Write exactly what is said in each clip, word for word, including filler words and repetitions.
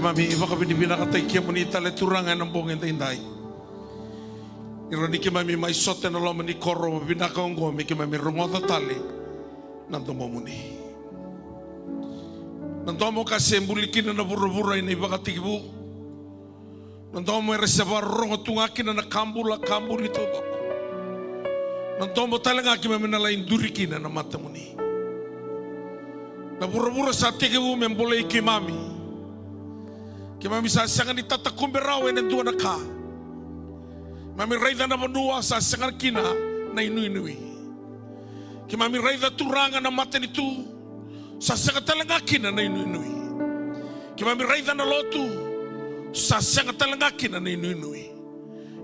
Keimami vakavinavinakataki kemuni tale Turaga ena bogi edaidai. Ni rawa ni keimami mai sota ena loma ni koro vinaka oqo me keimami rogoca tale na domomuni. Na domo ka se buli kina na vuravura ena ivakatekivu. Na domo era se vakarorogo tu ga kina na ka bula, ka buli taucoko. Na domo tale ga keimami na lai duri kina na matamuni. Na vuravura sa tekivu me bolei keimami. Keimami sa sega ni tatakube rawa ena dua na ka. Keimami raica na vanua sa sega kina na inuinui. Keimami raica Turaga na matanitu sa sega tale ga kina na inuinui. Keimami raica na lotu sa sega tale ga kina na inuinui.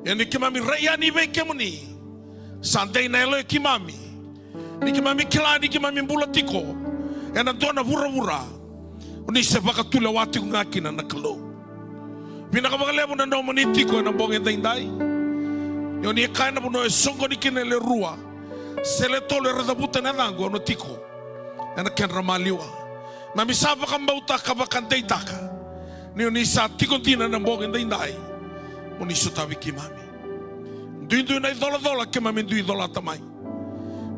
Ia ni keimami rai yani vei kemuni, sa dei na yalo i keimami. Ni keimami kila ni keimami bula tiko ena dua na vuravura o ni se vakatulewa tiko ga kina na Kalou. Vinaka vakalevu na nomuni tiko ena bogi edaidai. Ni o ni kaya na vanua e soqoni kina e le rua se le tolu era cavuta na yacaqu, au na tiko ena kedra maliwa. Keimami sa vakabauta ka vakadeitaka ni o ni sa tiko dina ena bogi edaidai mo ni sotavi keimami. Duidui na icolacola keimami dui colata mai.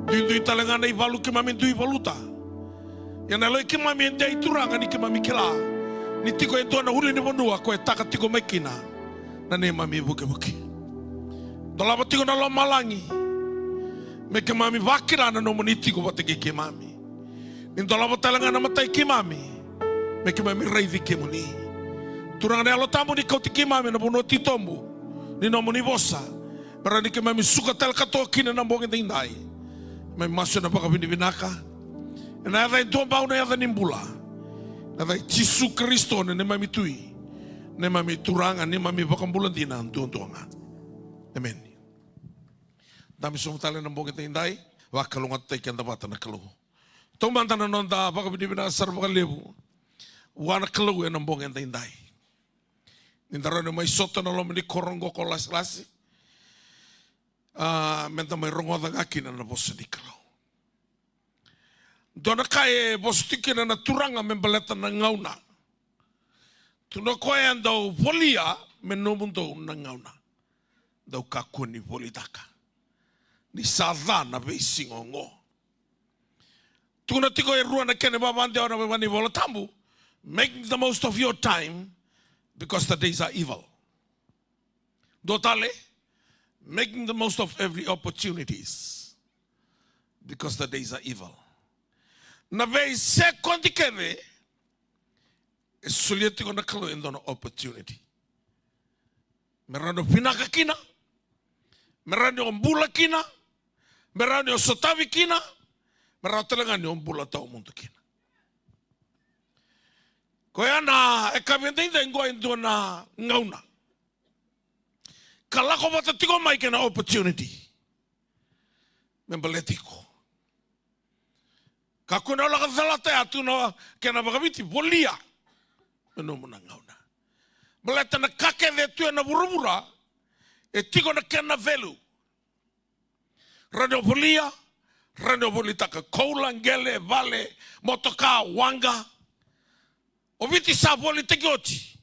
Duidui tale ga na ivalu keimami dui valuta. Ia na yalo i keimami e dei Turaga ni keimami kila ni tiko e dua na ulunivanua ko e taka tiko mai kina na neimami ivukevuke. Dolava tiko na lomalagi me keimami vakila na nomuni tiko vata kei keimami. Ni dolava tale ga na mata i keimami me keimami raici kemuni. Turaga na Yalo Tabu, ni kauti keimami ena vanua titobu ni nomuni vosa, me rawa ni keimami suka tale katoa kina na bogi edaidai. Keimami masu ena vakavinavinaka ena yaca e duabau, na yaca ni bula, na yaca i Jisu Karisito na neimami Tui, neimami Turaga, neimami Vakabula dina duadua ga. Emeni. Dabe sobu tale ena bogi edaidai. Vakalougatataki keda vata na Kalou. Taumada na noda vakavinavinaka sara vakalevu vua na Kalou ena bogi edaidai, ni da rawa ni mai sota ena loma ni koro oqo ko Lasilasi, a, me da mai rogoca ga kina na vosa ni Kalou. Dua na ka e vosa tiko kina na Turaga me baleta na gauna. Tukuna o koya, dou volia me nomudou na gauna. Dou kakua ni volitaka ni sa ca na veisiga oqo. Tukuna tiko e rua na kena ivakadewa na iVola Tabu: making the most of your time because the days are evil. Dua tale, making the most of every opportunities because the days are evil. Na veisekodi kece e solia tiko na Kalou e dua na opportunity me rawa ni o vinaka kina, me rawa ni o bula kina, me rawa ni o sotavi kina, me rawa tale ga ni o bula tawamudu kina. Koya na yakavi edaidai qo e dua na gauna ka lako vata tiko mai kei na opportunity me baleti iko. Kakua ni o lako calata ya, tukuna na kena vakaviti, volia me nomu na gauna. Baleta na ka kece e tu ena vuravura e tiko na kena value. Rawa ni o volia, rawa ni o volitaka koula, qele, vale, motoka, waqa. O Viti sa volitaki oti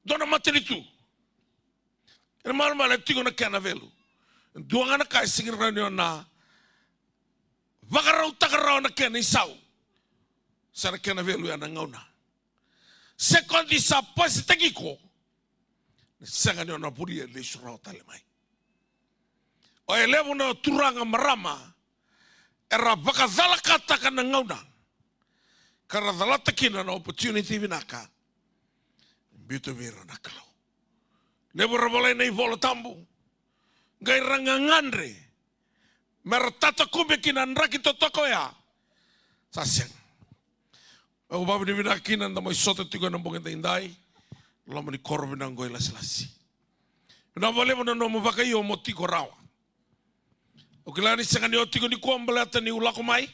dua na matanitu. Kena malumalumu e tiko na kena value. Dua ga na ka e sega ni rawa ni o na vakarautaka rawa na kena isau se na kena value ya na gauna. Sekodi sa pasitaki iko, na sega ni o na volia lesu rawa tale mai. O e levu na turaga, marama era vakacalakataka na gauna ka ra calata kina na opportunity vinaka e biuta vei ira na Kalou. Levu era volai na iVola Tabu, qai ra gagadre me ra tatakube ki na draki totoka oya. Sa sega. Au vakavinavinaka kina da mai sota tiko ena bogi edaidai, loma ni koro vinaka oqo i Lasilasi. Vinaka vakalevu na nomu vakaio mo tiko rawa. Au kila ni sega ni o tiko nikua baleta niu lako mai,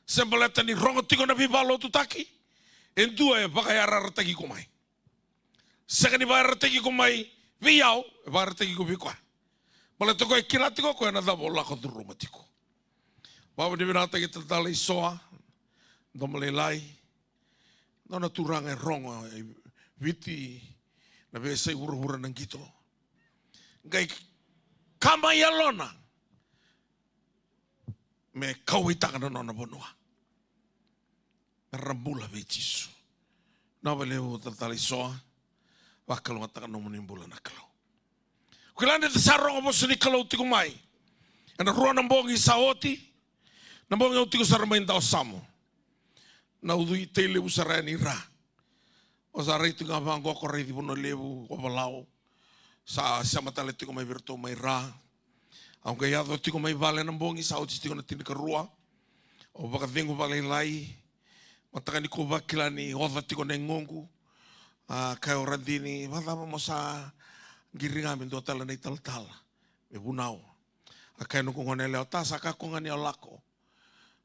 se baleta ni rogo tiko na veivakalotutaki. E dua e vakayarayarataki iko mai. Sega ni vakayarayarataki iko mai vei au, e vakayarayarataki iko vei koya. Baleta o koya e kila tiko o koya na cava o lako curuma tiko. Vakavinavinakataki talatala Isoa Domolailai, Nona turaga e rogo e Viti, na veiyasai vuravura na qito. Qai kama i yalona me kauwaitaka na nona vanua. Me ra bula vei Jisu. Vinaka vakalevu talatala Isoa. Vakalougatataka na nomuni bula na Kalou. Kila ni da sa rogo vosa ni Kalou tiko mai ena rua na bogi sa oti. Na bogi au tiko sara mai Dawasamu. Na ucui Tailevu sara yani i ra. Au sa rai tiko ga vaqo, ko raici Vanua Levu, ko Valau. Sa sema tale tiko mai vei iratou mai ra. Au qai yaco tiko mai vale na bogi, sa oti tiko na tinikarua. Au vakacegu vakalailai. Mataka nikua vakila ni oca tiko na yagoqu. A kaya o Radini, vakacava mo sa qiri ga me dua tale na italatala me vunau? A kaya noqu goneyalewa, ta, sa kakua ga ni o lako.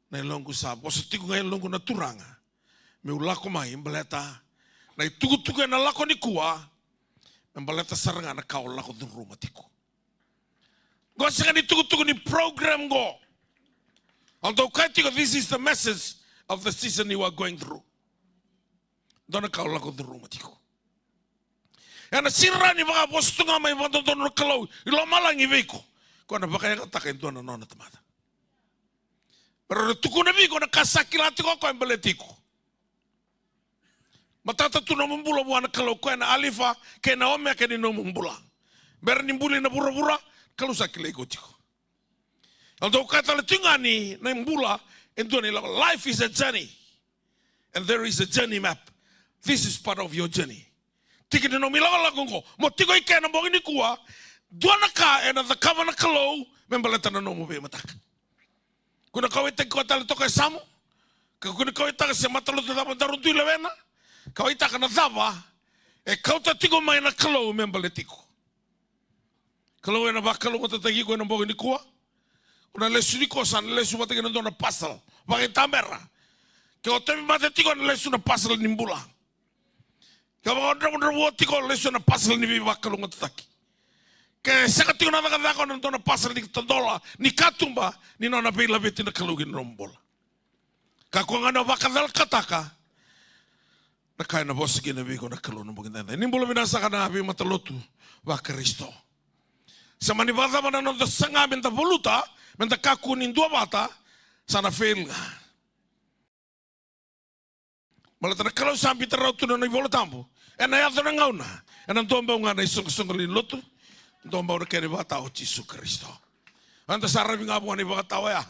Na yaloqu sa vosa tiko ga e yaloqu na Turaga meu lako mai baleta na itukutuku ena lako nikua me baleta sara ga na ka o lako curuma tiko. Qo sega ni tukutuku ni program qo. Au dau kaya tiko, this is the message of the season you are going through. Dua na ka o lako curuma tiko. Ena sega ni vakavosa tu ga mai vakadodonu na Kalou i lomalagi vei iko, ko na vakayagataka e dua na nona tamata. Me ra tukuna vei iko na ka sa kila tiko o koya e baleti iko. Matata tu nomu bula vua na Kalou, koya na Alifa kei na Omeka ni nomu bula. Bera ni buli na vuravura, Kalou sa kilai iko tiko. Au dau kaya tale tiko ga ni na bula e dua na ilakolako. Life is a journey. And there is a journey map. This is part of your journey. Tiki ni nomu ilakolako oqo. Mo tiko i ke na bogi nikua, dua na ka ena cakava na Kalou me baleta na nomu veimataka. Kua ni kauwaitaki koya tale toka e yasamu. Ka kua ni kauwaitaka se matalotu cava daru dui lewena. Kauwaitaka na cava e kauta tiko mai na Kalou me baleti iko. Kalou ena vakalougatataki iko ena bogi nikua. O na lesu nikua sa na lesu vata kei na dua na parcel vakaitabera. Ke o tauvimate tiko, na lesu na parcel ni bula. Ke o vakadravudravua tiko, lesu na parcel ni veivakalougatataki. Ke sega tiko na cakacaka, o na dua na parcel ni tadola ni katuba ni nona veilaveti na Kalou ki na nomu bula. Kakua ga ni vakacalakataka na ka ena vosa kina vei iko na Kalou na bogi daidai. Ni bula vinaka saka na veimatalotu vaKarisito. Se mani vakacava na noda saga meda valuta, meda kakua ni duavata, sa na fail ga. Baleta na Kalou sa biuta rawa tu na nona iVola Tabu. Ena yaco na gauna, ena duabau ga na isoqosoqo lewe ni lotu, duabau na kena ivakatawa o Jisu Karisito. Eda sa ravi ga vua na ivakatawa oya,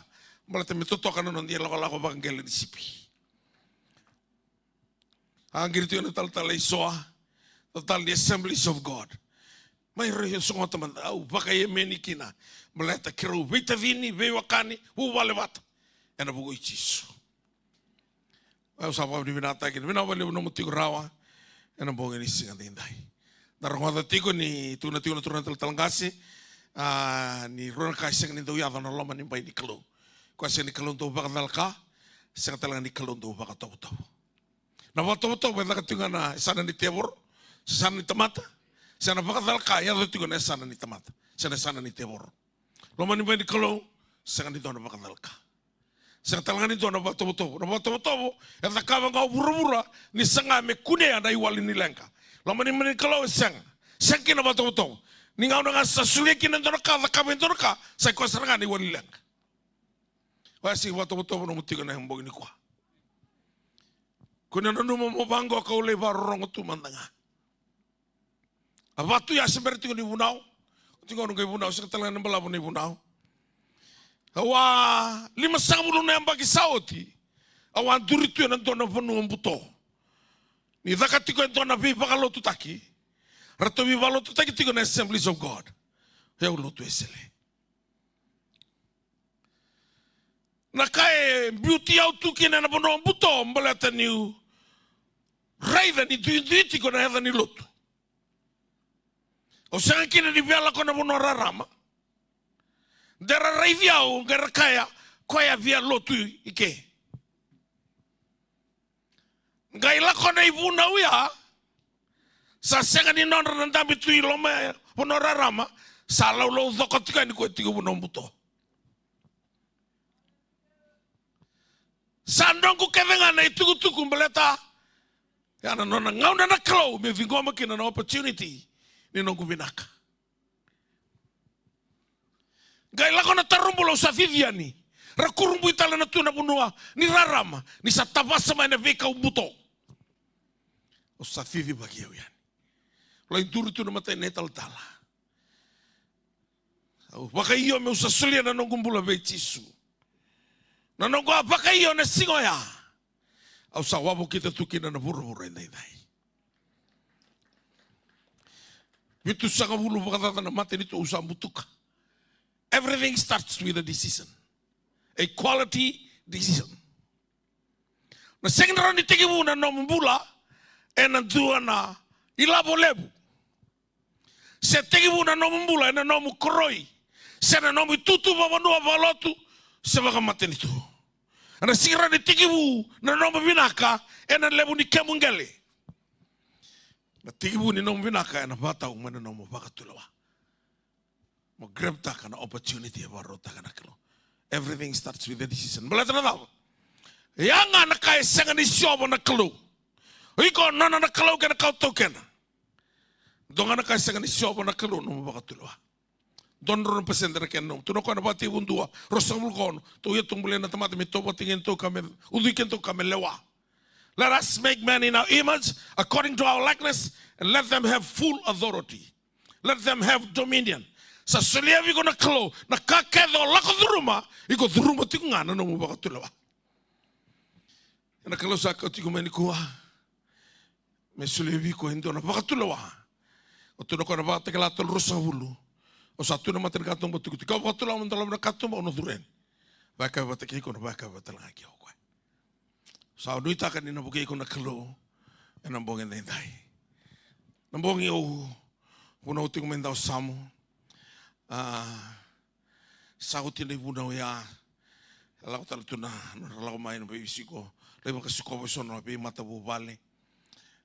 baleta me totoka na noda ilakolako vakaqele ni sipi. A qiri tiko na talatala Isoa, talatala ni Assemblies of God. Mai rau sogota mada, au vakaemeni kina. Baleta keirau veitacini, veiwekani, vuvale vata ena vuku i Jisu. Au sa vakavinavinakataka kina, vinaka vakalevu nomu tiko rawa ena bogi ni siga daidai. Da rogoca tiko ni tukuna tiko na turaga talatala qase, a, ni rua na ka e sega ni dau yaco na loma ni bai ni Kalou. Koya sega ni Kalou dau vakacalaka, sega tale ga ni Kalou dau vakatovotovo. Na vakatovotovo e caka tiko ga na yasana ni tevoro, se yasana ni tamata, se na vakacalaka e yaco tiko na yasana ni tamata, se na yasana ni tevoro. Loma ni bai ni Kalou, sega ni dua na vakacalaka. Sega tale ga ni dua na vakatovotovo. Na vakatovotovo e cakava ga o vuravura ni saga me kunea na iwali ni leqa. Loma ni bai ni Kalou e sega. Sega kina na vakatovotovo. Ni gauna ga sa solia kina e dua na ka, cakava e dua na ka, sa i koya sara ga na iwali ni leqa. Oya sa i vakatovotovo nomu tiko ena bogi nikua. Kua ni nanuma mo vaqo, kau lai vakarorogo tu mada ga. A vatu ya se bera tiko ni vunau. Tiko na qai vunau, sega tale ga ni balavu na ivunau. Au a limasagavulu na yabaki sa oti. Au a duri tu ena dua na vanua buto. Ni caka tiko e dua na veivakalotutaki. Ratou veivakalotutaki tiko na Assemblies of God. Au lotu Wesele. Na ka e biuti au tu kina ena vanua buto, baleta niu raica ni duidui tiko na yaca ni lotu. Au sega kina ni via lako na vanua rarama. De ra raici au, qai ra kaya, koya via lotu i ke. Qai lako na ivunau ya, sa sega ni nodra na dabe tu i loma e vanua rarama, sa laulau coka tiko yani koya tiko vanua buto. Sa noqu kece ga na itukutuku baleta Ya na nona gauna na Kalou me ciqoma kina na opportunity ni noqu vinaka. Qai lako na taro bula, au sa cici yani. Ra kurabui tale na tu na vanua ni rarama, ni sa tavasa mai na veikau buto. Au sa cicivaki au yani. Lai duri tu na matai na italatala. Au vakaio meu sa solia na noqu bula vei Jisu. Na noqu a vakaio na siga oya, au sa wavokita tu kina na vuravura edaidai. Vitusagavulu vakacaca na matanitu au sa butuka. Everything starts with a decision. A quality decision. Na sega ni rawa ni tekivu na nomu bula ena dua na ilavo levu. Se tekivu na nomu bula ena nomu koroi, se na nomu itutu vakavanua, vakalotu, se vakamatanitu. Ena sega ni rawa ni tekivu na nomu vinaka ena levu ni kemu qele. Na tekivu ni nomu vinaka ena vakatau mai na nomu vakatulewa. Mo grab-taka na opportunity e vakarautaka na Kalou. Everything starts with a decision. Baleta na cava? Ya ga na ka e sega ni siova na Kalou. O iko nona na Kalou kei na ka o taukena. Dua ga na ka e sega ni siova na Kalou, nomu vakatulewa. Dua na drau na pasede na kena nomu. Tukuna o koya na Vakatekivu dua, ruasagavulu ka ono. Tou ia tou bulia na tamata me tou vakataki kedatou ka me ucui kedatou ka me lewa. Let us make man in our image, according to our likeness, and let them have full authority. Let them have dominion. Sa solia vei iko na Kalou na ka kece o lako curuma, iko curuma tiko ga na nomu vakatulewa. Ena Kalou sa kauti iko mai nikua me solia vei iko e dua na vakatulewa. O tukuna o koya na Vakatakila tolu, ruasagavulu. O sa tu na mata ni katuba, tukuna tiko, vakatulewa mo dolava na katuba, o na curu yani. Vakayakavi vata kei iko, na vakayakavi vata talega kei au o koya. Sa nuitaka ni na vukei iko na Kalou ena bogi edaidai. Na bogi au vunau tiko mai Dawasamu. A, sa oti na ivunau ya. E lako tale tu na, na ra lako mai na veiveisiko. Lai vakasikova eso na veimatavuvale.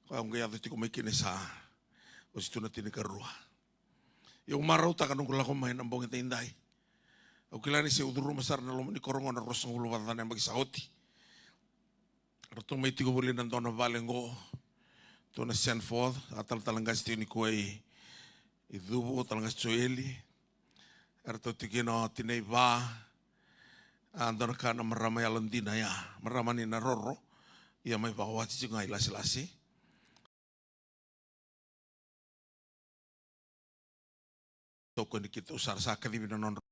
Koya au qai yaco tiko mai kina sa oti tu na tinikarua. Ia au marautaka noqu lako mai na bogi edaidai. Au kila ni se au curuma sara na loma ni koro qo na ruasagavulu vakacaca na yabaki sa oti. Ratou mai tiko voli na dua na vale qo. Tou na send forth, a talatala qase tiko nikua i, i Cuvu, talatala qase Joeli. Eratou tiko kina o tinai va. A dua na ka na marama yalodina ya. Marama ni na roro. Ia mai vakawati tiko ga i Lasilasi. Tokoni keitou sara sa kacivi na nodra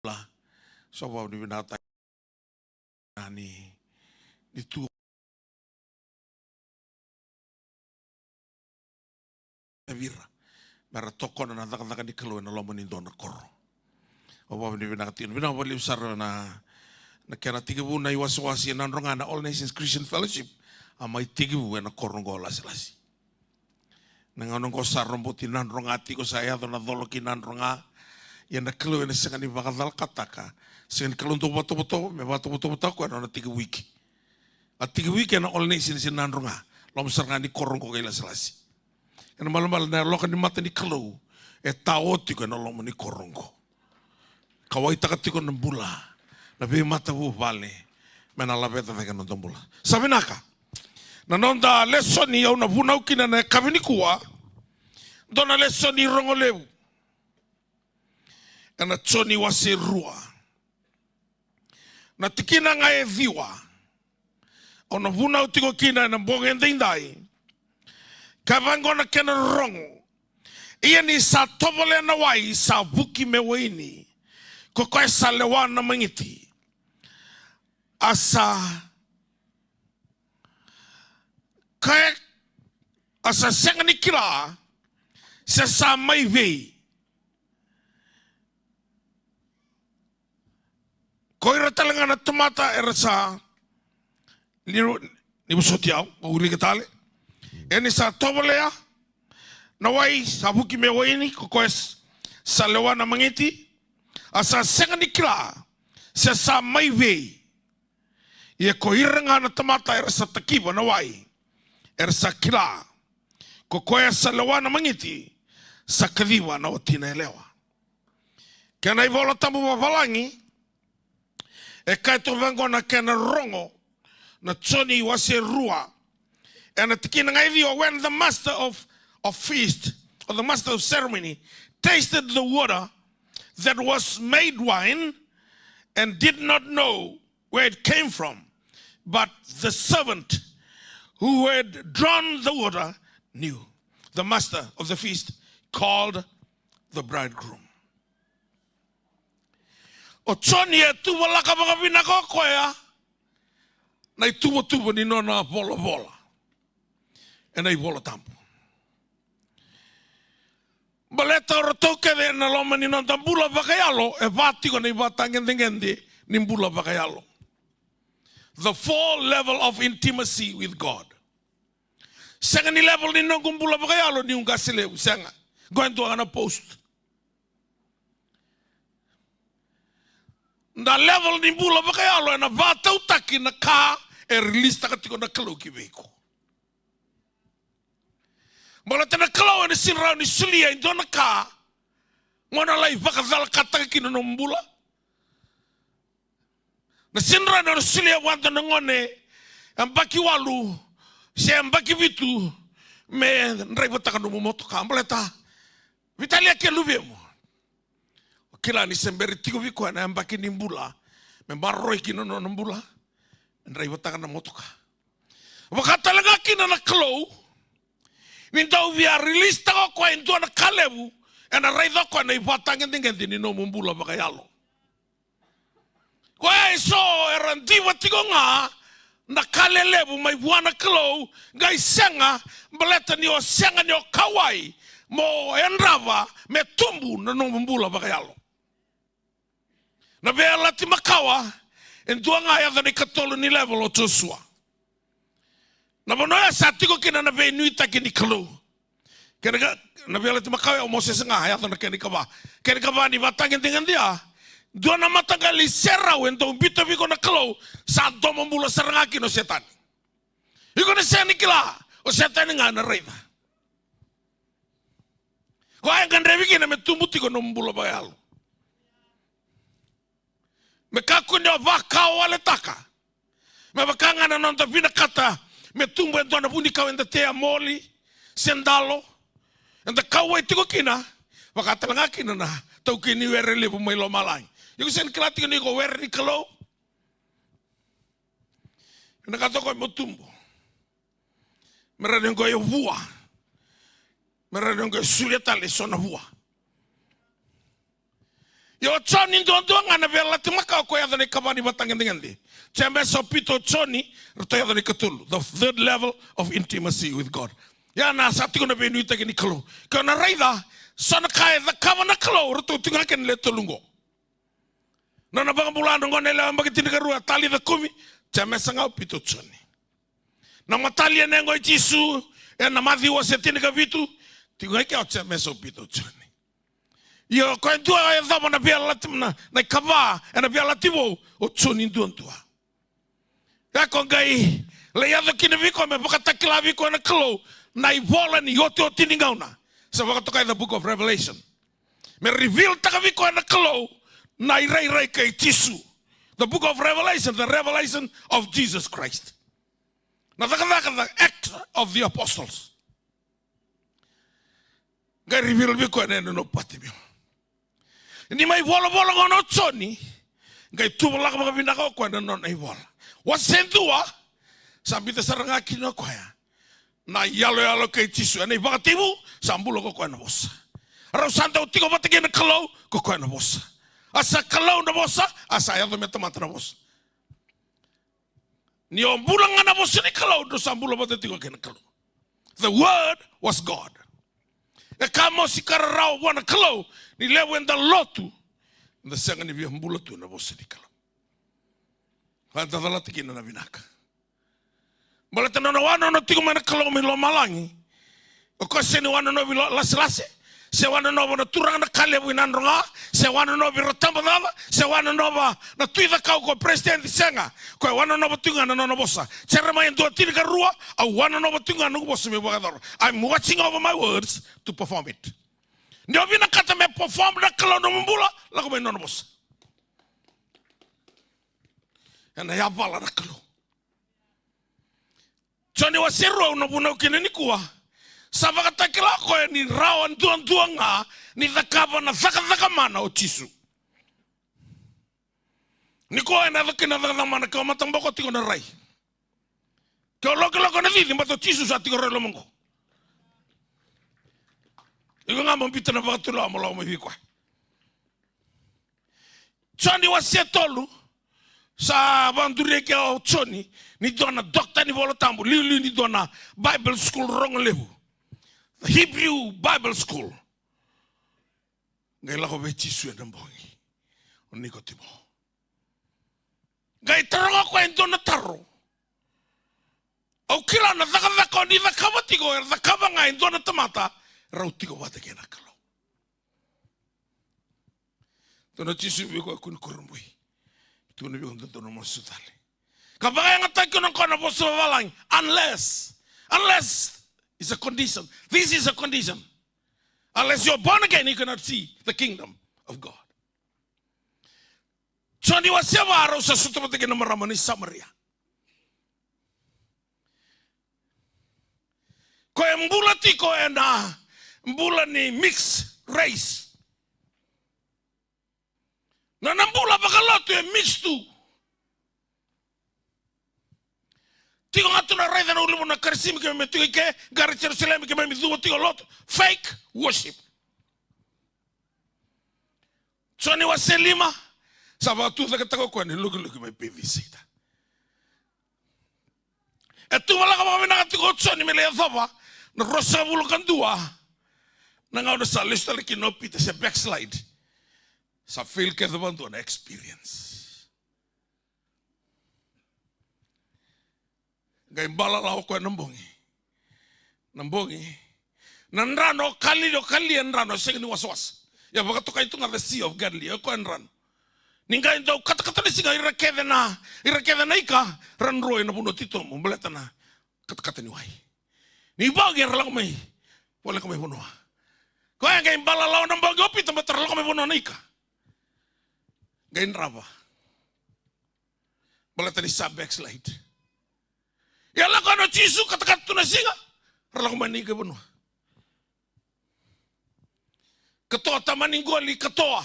bula. Sa vakavinavinakataki ni, ni tu vei ira. Me ra tokona na cakacaka ni Kalou ena loma ni dua na koro. Au vakavinavinaka tiko. Vinaka vakalevu sara na, na kena tekivu na iwasewase e Nadroga na All Nations Christian Fellowship. A mai tekivu ena koro qo Lasilasi. Na gauna qo sa roboti Nadroga tiko, sa yaco na colo ki Nadroga. Ia na Kalou ena sega ni vakacalakataka. Sega ni Kalou dau vakatovotovo, me vakatovotovotaka o koya na nona tekivu iki. A tekivu iki ena All Nations e Nadroga. Loma sara ga ni koro qo kei Lasilasi. Ena malamala na yaloka ni mata ni Kalou e tao tiko ena loma ni koro qo. Kauwaitaka tiko na bula na veimatavuvale me na laveta cake na noda bula. Sa vinaka. Na noda lesoni au na vunau kina na yakavi nikua, dua na lesoni rogo levu. Ena Joni wase rua. Na tikina ga e ciwa. Au na vunau tiko kina ena bogi edaidai. Ka vaqo na kena rorogo. Ia ni sa tovolea na wai sa vuki me waini, ko koya sa lewa na magiti. A sa kaya, a sa sega ni kila se sa mai vei. Ko ira tale ga na tamata era sa, ni, ni vosoti au, au wilika tale. E ni sa tovolea na wai sa vuki me waini, ko koya s-, sa lewa na magiti, a sa sega ni kila se sa mai vei. Ia ko ira ga na tamata era sa takiva na wai, era sa kila, ko koya sa lewa na magiti, sa kaciva na watina yalewa. Kena iVola Tabu vavalagi, e kaya tu vaqo na kena rogo, na Joni wase rua, Ena tikina ga e ciwa, when the master of, of feast, or the master of ceremony, tasted the water that was made wine, and did not know where it came from, but the servant who had drawn the water knew. The master of the feast called the bridegroom. O Joni e tuvalaka vakavinaka o koya na ituvatuva ni nona volavola ena iVola Tabu. Baleta o ratou kece ena loma ni noda bula vakayalo, e va tiko na ivakatagedegede ni bula vakayalo. The four level of intimacy with God. Sega ni level ni noqu bula vakayalo niu qase levu, sega. Qo e dua ga na post. Na level ni bula vakayalo ena vakatautaki na ka e release-taka tiko na Kalou ki vei iko. Baleta na Kalou ena sega ni rawa ni solia e dua na ka mo na lai vakacalakataka kina na nomu bula. Na sega ni rawa ni solia vua e dua na gone yabaki walu se yabaki vitu me draivataka nomu motoka. Baleta veitalia ke luvemu. O kila ni se bera tiko vei koya na yabaki ni bula me maroroi kina na nona bula, me draivataka na motoka. Vaka tale ga kina na Kalou, ni dau via release-taka o koya e dua na ka levu, ena raica o koya na ivakatagedegede ni nomu bula vakayalo. Koya eso era diva tiko ga na ka lelevu mai vua na Kalou, qai sega, baleta ni o sega ni o kauwai mo yadrava me tubu na nomu bula vakayalo. Na Veiyalayalati Makawa e dua ga, yaco na ikatolu ni level o Josua. Na vanua ya sa tiko kina na veinuitaki ni Kalou. Kena ka, na Veiyalayalati Makawa ya o Mosese ga, yaco na kena ikava. Kena ikava ni ivakatagedegede ya, dua na mataqali serau e dau biuta vei iko na Kalou, sa domobula sara ga kina o Setani. Iko na sega ni kila, o Setani ga ena raica. Koya e gadrevi kina me tubu tiko na nomu bula vakayalo. Me kakua ni o vakawaletaka. Me vaka ga na noda vinakata me tubu e dua na vunikau eda tea, moli se dalo, eda kauwai tiko kina, vaka tale ga kina na taukei ni were levu mai lomalagi. Iko sega ni kila tiko ni iko were ni Kalou? Vinakata o koya mo tubu. Me rawa ni o qai vua. Me rawa ni o qai solia tale eso na vua. Ia o Joni duadua ga na Veiyalayalati Makawa, o koya yaco na ikava ni ivakatagedegede. Jemesa, o Pita, o Joni, ratou yaco na ikatolu. The third level of intimacy with God. Ia na sa tiko na veinuitaki ni Kalou. Ke o na raica, so na ka e cakava na Kalou, ratou tiko ga kina na lewe tolu oqo. Nona vakabula na gone yalewa yabaki tinikarua, Talitha kumi, Jemesa ga, o Pita, o Joni. Na mataqali e na yago i Jisu ena Maciu wase tinikavitu, tiko ga i kea o Jemesa, o Pita, o Joni. Ia o koya dua e yacova na Veiyalayalati, na, na ikava ena Veiyalayalati Vou, o Joni duadua. Ia ko qai lai yaco kina vei koya me vakatakila vei koya na Kalou na ivola ni iotioti ni gauna. Sa vakatokai the book of Revelation. Me reveal-taka vei koya na Kalou na irairai kei Jisu. The book of Revelation, the revelation of Jesus Christ. Na Cakacaka, the Acts of the Apostles. Qai reveal vei koya na yanuyanu o Patimeo. Ni mai volavola gona o Joni, qai tuvalaka vakavinaka o koya na nona ivola. Wase dua, sa biuta sara ga kina o koya na iyaloyalo kei Jisu. Ena ivakatekivu, sa bula ko koya na Vosa. Rau sa dau tiko vata kei na Kalou, ko koya na Vosa. A sa Kalou na Vosa, a sa yaco me tamata na Vosa. Ni o bula ga na Vosa ni Kalou, drau sa bula vata tiko kei na Kalou. The Word was God. E ka mosi ka rarawa vua na Kalou, ni levu eda lotu, eda sega ni via bula tu na Vosa ni Kalou. Ka da calata kina na vinaka. Baleta nona wanono tiko mai na Kalou mai lomalagi. O koya sega ni wanonova i lo-, laselase, se wanonova na turaga na Kalevu i Nadroga, se wanonova ira Tabacakacaka, se wanonova na Tui Cakau ko president, sega. Koya wanonova tiko ga na nona Vosa. Jeremaia dua tinikarua, au wanonova tiko ga na noqu vosa meu vakayacora. I'm watching over my words to perform it. Ni o vinakata me perform na Kalou na nomu bula, lako mai na nona Vosa. Ena yavala na Kalou. Joni wase rua au na vunau kina nikua. Sa vakatakila o koya ni rawa duadua ga ni cakava na cakacaka mana o Jisu. Nikua ena yaco kina na cakacaka mana, ke o mataboko tiko na rai. Ke o lokiloki na cici, baleta o Jisu sa tiko rai loma qo. Iko ga mo biuta na vakatulewa mo lako mai vei koya. Joni wase tolu, sa vakaduri eke o Joni ni dua na dokta ni Vola Tabu, liuliu ni dua na Bible school rogo levu, the Hebrew Bible School. Qai lako vei Jisu ena bogi o Nikotimo. Qai taroga koya e dua na taro. Au kila na cakacaka o ni cakava tiko, e cakava ga e dua na tamata, rau tiko vata kei na Kalou. Tukuna o Jisu vei koya, kua ni kurabui. Tukuna vei koya, dodonu mo sucu tale. Ka vakayagataki kina o koya na vosa vavalagi, unless, unless is a condition. This is a condition. Unless you're born again, you cannot see the kingdom of God. Joni wase va, rau sa sota vata kei na marama ni Samaria. Koya e bula tiko ena bula ni mixed race. Na, na bula vakalotu e mixed tu. Tiko ga tu na raica na ulunivanua na Karisima, keimami tiko i ke, qara i Jerusalemi, keimami cuva tiko lotu. Fake worship. Joni wase lima, sa vakatucaketaka o koya ni lokiloki mai Pecisaita. E tu valaka vakavinaka tiko o Joni me lai yacova na ruasagavulu ka dua na gauna sa lesu tale kina o Pita, se backslide. Sa fail kece vakadua na experience. Qai balala o koya na bogi. Na bogi. Na drano o Kalili, o Kalili e drano, e sega ni wasawasa. Ia vakatokai tu ga the Sea of Galilee, o koya e drano. Ni qai dau katakata ni siga, ira kece na, ira kece na ika, ra droi ena vanua titobu, baleta na katakata ni wai. Ni bogi era lako mai, voleka mai vanua. Koya qai balala na bogi o Pita, baleta ra lako mai vanua na ika. Qai drava. Baleta ni sa backslide. Ia lako na Jisu, katakata tu na siga, ra lako mai na ika i vanua. Katoa tamani qoli, katoa.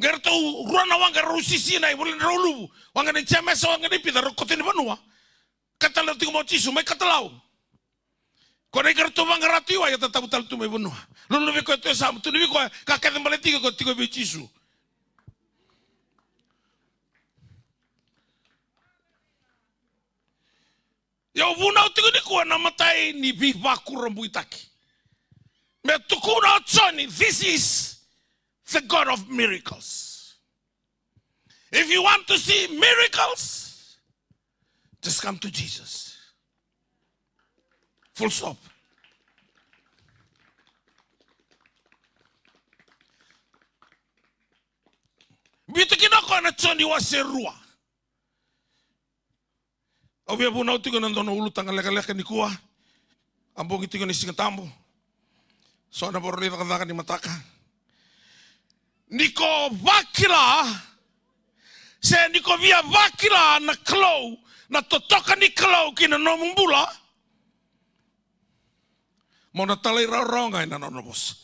Qai ratou rua na waqa, rau sisinai, vula ni rau luvu. Waqa nei Jemesa, waqa nei Pita, rau koto ni vanua. Katalau tiko mai o Jisu, mai katalau. Ko na ika ratou vaqara tu i wai, e tatavu tale tu mai vanua. Luluvi koya tu e yasamu, tukuni vei koya, ka kece baleti iko, tiko vei Jisu. Ia au vunau tiko nikua na imatai ni veivakurabuitaki. Me tukuna o Joni, this is the God of miracles. If you want to see miracles, just come to Jesus. Full stop. Biuta kina o koya na Joni wase rua. Au via vunau tiko ena dua na ulutaga lekaleka nikua. A bogi tiko ni Siga Tabu. So na voro ni cakacaka ni mataka. Ni ko vakila, se ni ko via vakila na Kalou, na totoka ni Kalou ki na nomu bula, mo na talairawarawa ga ena nona vosa.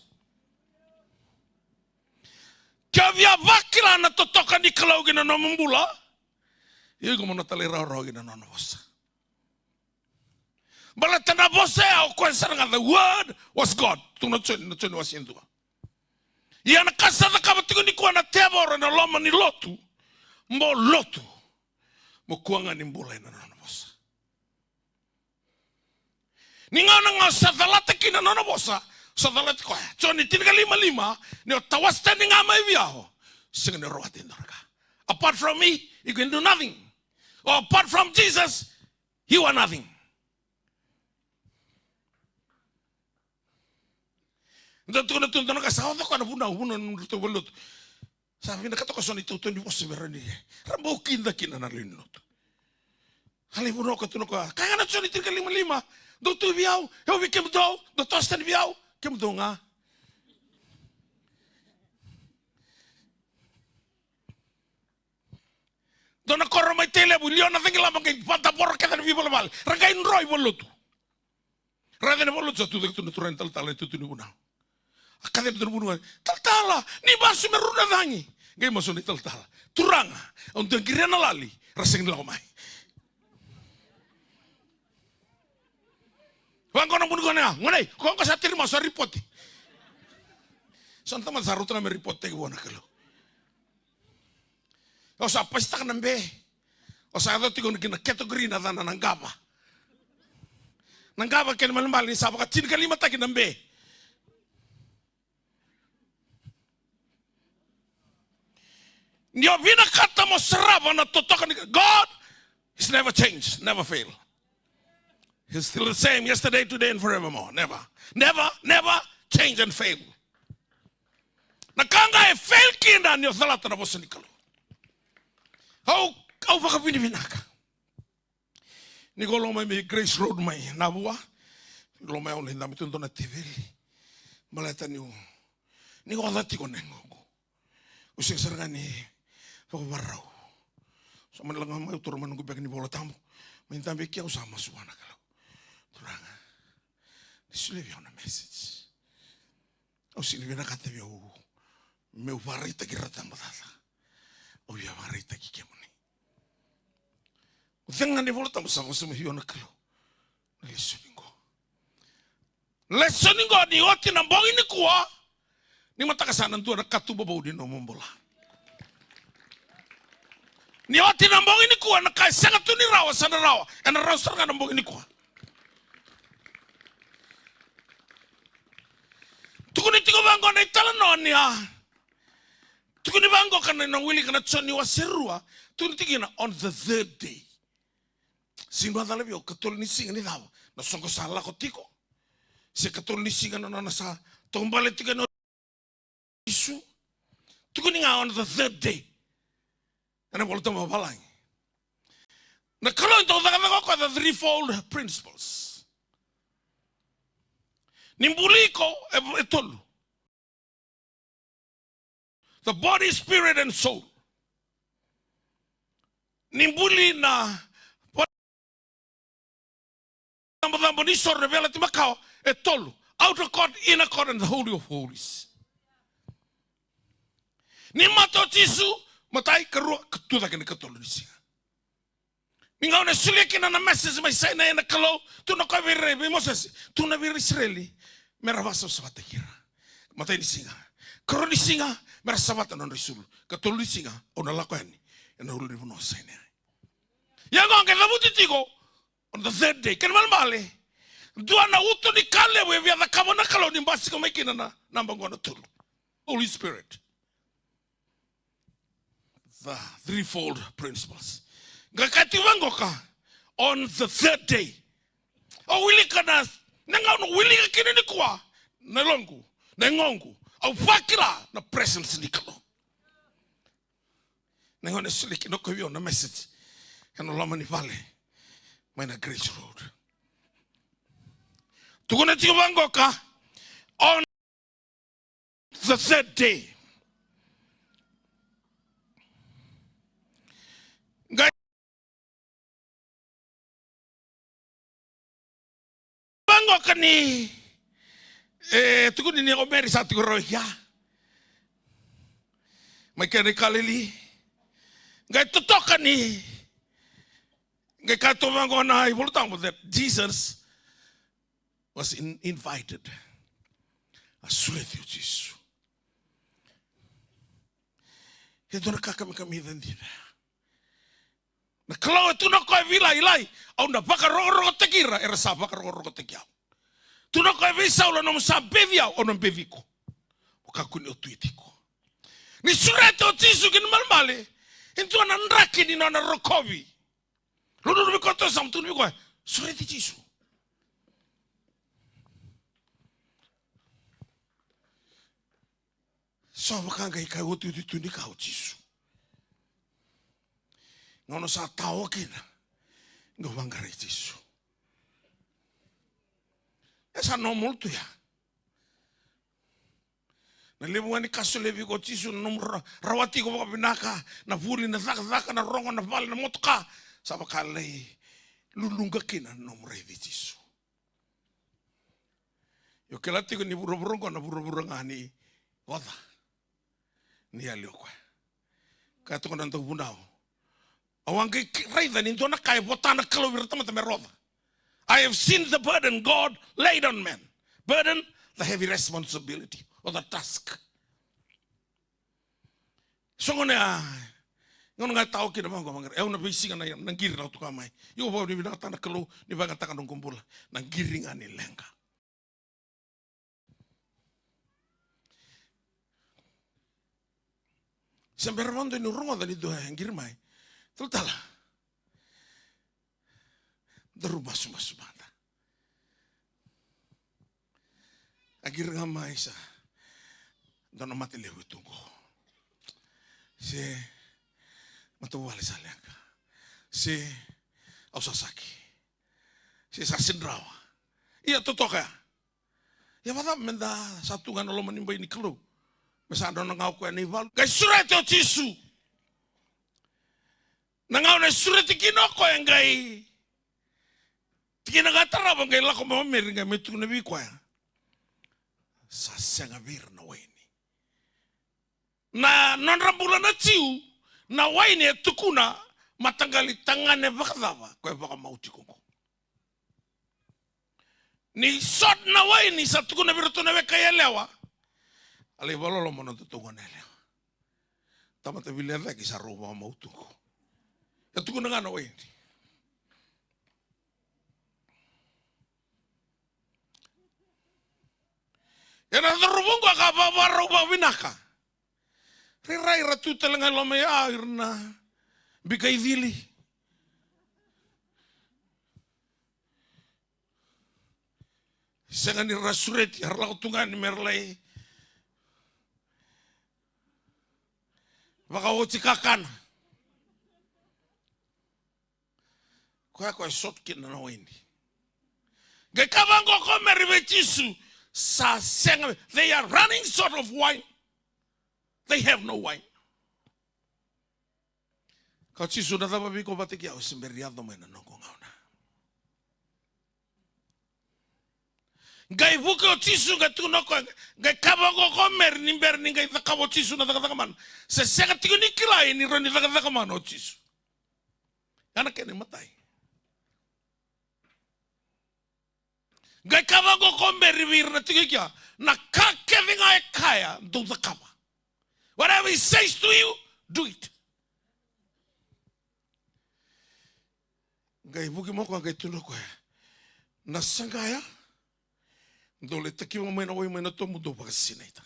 Ke o via vakila na totoka ni Kalou ki na nomu bula, ia iko mo na talairawarawa ki na nona vosa. Baleta na vosa ya o koya sara ga, the word was God. Tukuna o Joni, na Joni wase dua. Ia na ka sa cakava tiko nikua na tevoro ena loma ni lotu, mo lotu, mo kua ga ni bula ena nona vosa. Ni gauna ga o sa calata kina na nona vosa, sa calati koya. Joni tinikalima lima, ni o tawase tani ga mai vei au, sega ni rawati e dua na ka. Apart from me, you can do nothing. Or apart from Jesus, you are nothing. Dau tukuna tu dua na ka, sa oca koya na vunau, vunau na nodratou valenilotu. Sa vinakata koya so na itautau ni vosa vei ira ni ra bau kida kina na lewe ni lotu. A lai vunau ka tukuna koya, kaya ga na Joni tinikalima lima, dou tu vei au, au vei kemudou, dou toso tani vei au, kemudou ga. Dua na koro mai Tailevu, liwa na cagilaba qai vakadavora kece na veivalevale. Ra qai dro i valenilotu. Ra yaco i valenilotu sa tu cake tu na turaga ni talatala e tutu ni vunau. A kaci tu na vunau, "Talatala, ni masu me rua na cagi." Qai masu na italatala. "Turaga, au dua qiria na lali, ra sega ni lako mai." Vaqo na vuni gone ga, "Gone, ko qo sa tiri masu a ripote." So na tamata sa rauta ga me ripoteki vua na Kalou. O sa pasitaka na be. O sa yaco tiko ki na category na yacana na qava. Na qava kena malemale ni sa vakatinikalimataki na be. Ni o vinakata mo sarava na totoka ni God is never changed, never fail. He's still the same yesterday, today, and forevermore. Never, never, never change and fail. Na ka ga e fail kina ni o calata na vosa ni Kalou. Au, au vakavinavinaka. Ni ko lako mai mai Grace Road mai Navua. Ni ko lako mai au lai dabe tu dua na teveli. Baleta niu, ni oca tiko na yagoqu. Au sega sara ga ni vakavakarau. Sa mani lako mai au taura mai noqu beka ni Vola Tabu. Mai dabe kei au sa masu vua na Kalou. Turaga, ni solia vei au na message. Au sega ni vinakata vei au meu vakaraitaki ira na tabacakacaka. Au via vakaraitaki kemuni. Au cega ni Vola Tabu sa vosa mai vei au na Kalou. Na lesoni qo. Lesoni qo ni oti na bogi nikua. Ni mataka sa na dua na katuba vou ni nomu bula. Ni oti na bogi nikua na ka e sega tu ni rawa sa na rawa. Ena rawa sara ga na bogi nikua. Tukuni tiko vaqo na italanoa ni a. Tukuni vaqo ka na wilika na Joni wase rua. Tukuni tiko kina on the third day. Sega ni vakacala vei au katolu ni siga ni cava. Na soqo sa lako tiko. Se katolu ni siga na nona sa taubale tiko ena Jisu. Tukuni ga on the third day. Ena Vola Tabu vavalagi. Na Kalou e dau cakacaka o koya the threefold principles. Ni buli iko e, e tolu. The body, spirit, and soul. Ni buli na cabocabo ni soro na Veiyalayalati Makawa e tolu. Outer court, inner court, and the Holy of Holies. Ni mate o Jisu, matai, karua, ka tu cake na ikatolu ni siga. Ni gauna e solia kina na message mai Sainai na Kalou, tukuna o koya vei ira, vei Mosese, tukuna vei ira Isireli, me ra vakasavasavataki ira. Matai ni siga. Karua ni siga, me ra savata na nodra isulu. Katolu ni siga, au na lako yani ena ulunivanua o Sainai. Ia qo qai cavuti tiko, on the third day. Kena malemale, dua na uto ni ka levu e via cakava na Kalou ni basika mai kina na, na naba qo na tolu. Holy Spirit. The threefold principles. Qai kaya tiko vaqoka, on the third day. Au wilika na, na gauna au wilika kina nikua, na yaloqu, na yagoqu, au vakila na presence ni Kalou. Na gauna e solia kina o koya vei au na message ena loma ni vale mai na Grace Road. Tukuna tiko vaqoka, on the third day. Qai vaqoka ni, e, tukuni ni o Meri sa tiko rawa i kea. Mai kena i Kalili. Qai totoka ni, qai kaya tu vaqo na iVola Tabu that Jesus was in-, invited. A sureti o Jisu. E dua na ka kamikamica dina. Na Kalou e tukuna o koya vei Ilai, Ilai, au na vakarokorokotaki ira, era sa vakarokorokotaki au. Tukuna o koya vei Saula, nomu sa beci au, au na beci iko. Mo kakua ni o tu tiko. Ni sureta o Jisu ki na malemale, e dua na draki ni nona rokovi. Lululu vei koya, sa tukuna vei koya, sureti Jisu. So vaka qai kaya otioti tu ni ka o Jisu. Gauna sa tawa kina, qai vaqarai Jisu. E sa normal tu ya. Na levu ga ni ka solia vei iko o Jisu, na nomu ra-, rawati iko vakavinaka, na vuli, na cakacaka, na rogo, na vale, na motoka. Sa vaka lai luluqa kina na nomu raici Jisu. Io, kila tiko ni vuravura oqo na vuravura ga ni oca. Ni yali o koya. Kaya toka na dauvunau. Au a qai ki-, raica ni dua na ka e vota na Kalou vei ira na tamata me ra oca. I have seen the burden God laid on men. Burden, the heavy responsibility or the task. So gone a, gone ga e tao kina vaqo, vaqo. E au na veisiga na, na qiri na tuka mai. Io, vau ni vinakata na Kalou, ni vagataka na noqu bula. Na qiri ga ni leqa. Se bera vakadua ni rogoca ni dua e qiri mai. Talatala. Daru masumasu mada. A qiri ga mai sa. Dua na mate levu e tu qo. Se matavuvale sa leqa. Se au sa saki. Se sa sidrawa. Ia totoka ya. Ia vacava meda sa tu ga na loma ni bai ni Kalou. Me sa nona ga o koya na ivalu. Qai sureti o Jisu. Na gauna e sureti kina o koya qai. Tikina ga tarava qai lako mai o Meri qai mai tukuna vei koya. Sa sega vei ira na waini. Na nodra bula na Jiu, na waini e tukuna mataqali tagane vakacava, ko e vakamau tiko qo. Ni sot na waini sa tukuna vei iratou na weka yalewa. A lai vakaloloma na nodatou gone yalewa. Tamata vili yacaki sa rau vakamau tu qo. E tukuna ga na waini. Ena cauravou qo ka vavarau vakavinaka. Rairai ra tu tale ga i loma ya, ira na bika i cili. Sega ni ra sureti, era lako tu ga ni me ra lai vakaoti kakana. Koya, koya e short kina na waini. Qai kaya vaqo ko Meri vei Jisu, sa sega, they are running short of wine. They have no wine. Kaya o Jisu, na cava vei iko vata kei au, se bera ni yaco mai na noqu gauna. Qai vuki o Jisu, qai tukuna o koya, qai kaya vaqo ko Meri, ni bera ni qai cakava o Jisu na cakacaka mana. Se sega tiko ni kilai ni rawa ni cakacaka mana o Jisu. Ya na kena imatai. Qai kaya vaqo ko Meri vei ira na tiko i kea, na ka kece ga e kaya, dou cakava. Whatever he says to you, do it. Qai vuki mai o koya, qai tukuna o koya, na saqa ya, dou lai takiva mai na wai mai na tobu, dou vakasinaita.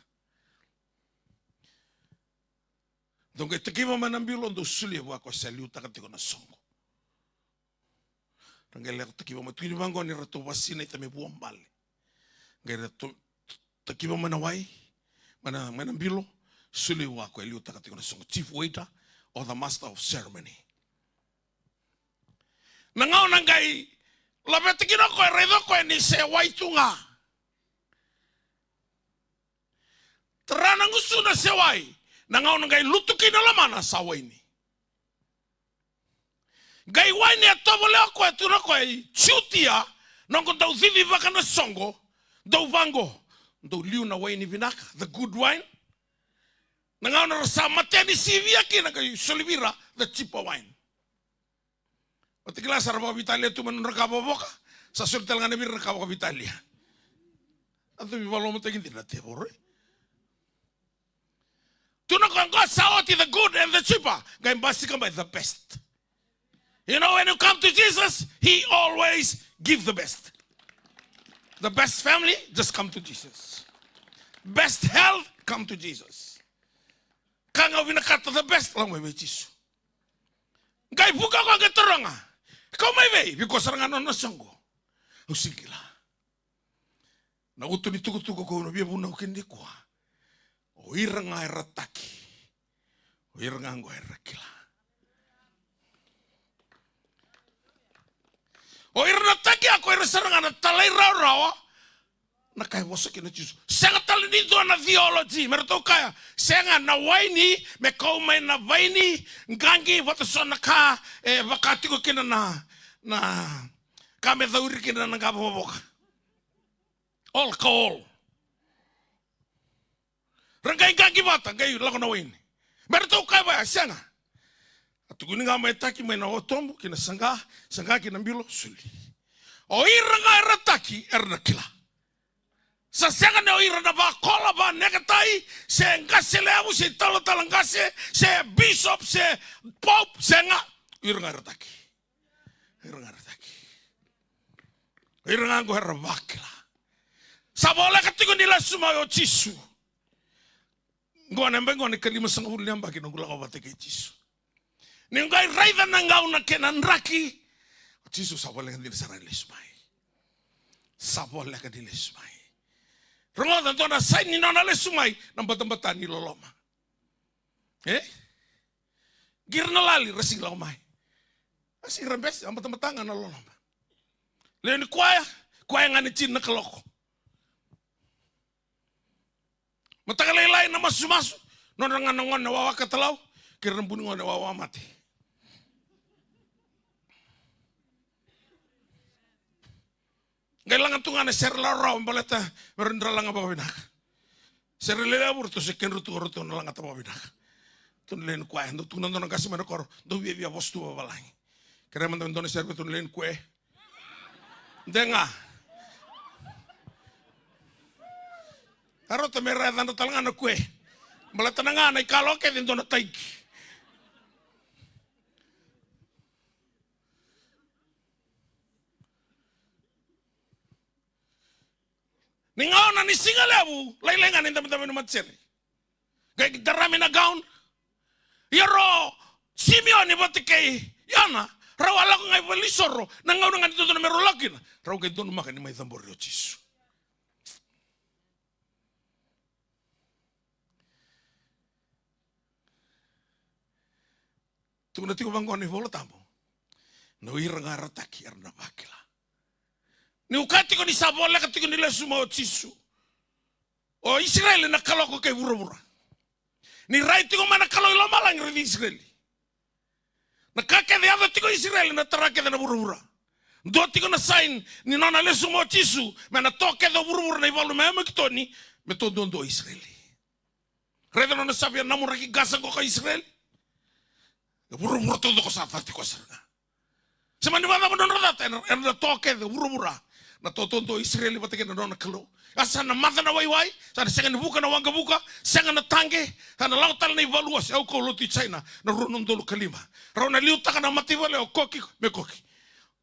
Dou qai takiva mai na bilo, dou solia vua koya sa liutaka tiko na soqo. Ra qai lako takiva mai, tukuni vaqo ni ratou vakasinaita me vuabale. Qai ratou takiva mai na wai, mai na, mai na bilo, solia vua koya e liutaka tiko na soqo, chief waiter or the master of ceremony. Na gauna qai laveta kina o koya, raica o koya ni se wai tu ga. Tara na gusuna se wai, na gauna qai lutu kina lomana sa waini. Qai waini e tovolea o koya, tukuna o koya, Jutia, noqu dau cicivaka na soqo, dou vaqo, dou liu na waini vinaka, the good wine. Na gauna ra sa matea ni sivia kina qai soli vei ira the cheaper wine. Vata kila sa ra vakaveitalia tu mai na nodra ka vavoka, sa soli tale ga na vei ira na ka vakaveitalia. A tu veivakalolomataki dina na tevoro, e? Tukuna o koya qo sa oti the good and the cheaper, qai basika mai the best. You know, when you come to Jesus, he always give the best. The best family, just come to Jesus. Best health, come to Jesus. Ka ga o vinakata the best, lako mai vei Jisu. Qai vuka o koya qai taroga, kau mai vei? Vei koya sara ga na nona soqo. Au sega ni kila. Na uto ni tukutuku ko na via vunau kina nikua. O ira ga era taki. O ira ga qo era kila. O ira na taki ya ko ira sara ga na talairawarawa. Na ka e vosa kina o Jisu. Sega tale ni dua na theology me ratou kaya, sega, na waini me kau mai na vaini qaqi vata so na ka e vaka tiko kina na, na ka me cauri kina na qavokavoka. Alcohol. Ra qai qaqi vata, qai lako na waini. Me ratou kaya vaya, sega. A tukuni ga mai taki mai na otobu ki na saqa, saqa ki na bilo, soli. O ira ga era taki era na kila. Sa sega ni o ira na vakola, vaneketai, se qase levu, se talatala qase, se bishop, se pope, sega. O ira ga era taki. O ira ga era taki. O ira ga qo era vakila. Sa voleka tiko ni lesu mai o Jisu. Qo na yabaki qo na ikalimasagavulu ni yabaki noqu lako vata kei Jisu. Ni qai raica na gauna kei na draki. O Jisu sa voleka dina sara ni lesu mai. Sa voleka ni lesu mai. Rogoca, dua na saini ni nona lesu mai, na batabata ni loloma. E? Qiri na lali, ra sigi lako mai. A sigi ra bese, a batabata ga na loloma. Lewe ni kuaya, kuaya ga ni tini na kaloko. Mataka lailai na masumasu, nodra ga na gone wawa katalau, kei ira na bu ni gone wawa mate. Qai laga tu ga na sere rawarawa baleta me rawa ni ra laga vakavinaka. Sere lelevu ratou se kedra tu, ratou na lagata vakavinaka. Tou na lewe ni kuaya, dau tukuna dua na qase mai na koro, dau viavia vosa tu vavalagi. Kerea mada me dua na sere vei tou na lewe ni kue. De ga. A rauta me ra yacadra tale ga na kue. Baleta na ga na ikalawa kece e dua na taiki. Ni gauna ni siga levu, lailai ga ni dabedabe ni matasere. Qai darami na gauna. Ia ro Simioni vata kei Iona, rau a lako ga i valenisoro, na gauna ga ni dodonu me rau lako kina, rau qai donumaka ni mai cabori o Jisu. Tukuna tiko vaqo na iVola Tabu. Na o ira ga era taki era na vakila. Niu kaya tiko ni sa voleka tiko ni lesu mai o Jisu. O Isireli na kaloko kei vuravura. Ni rai tiko mai na Kalou i lomalagi, raici Isireli. Na ka kece yaco tiko i Isireli na tara kece na vuravura. Dua tiko na saini ni nona lesu mai o Jisu, me na to kece o vuravura na ivalu mai Amakitoni, me to duadua o Isireli. Raica nona savia namuraki qase qo ka Isireli. E vuravura taucoko sa cati koya sara ga. Se mani vakacava nodra cata, era, era na to kece vuravura. Na to duadua o Isireli vata kei na nona Kalou. A sa na maca na waiwai, sa na sega ni vuka na waqavuka, sega na taqe, sa na lako tale na ivalu ose, au kau lotu i China, na rua na udolu ka lima. Rau na liutaka na mataivalu o koki, me koki.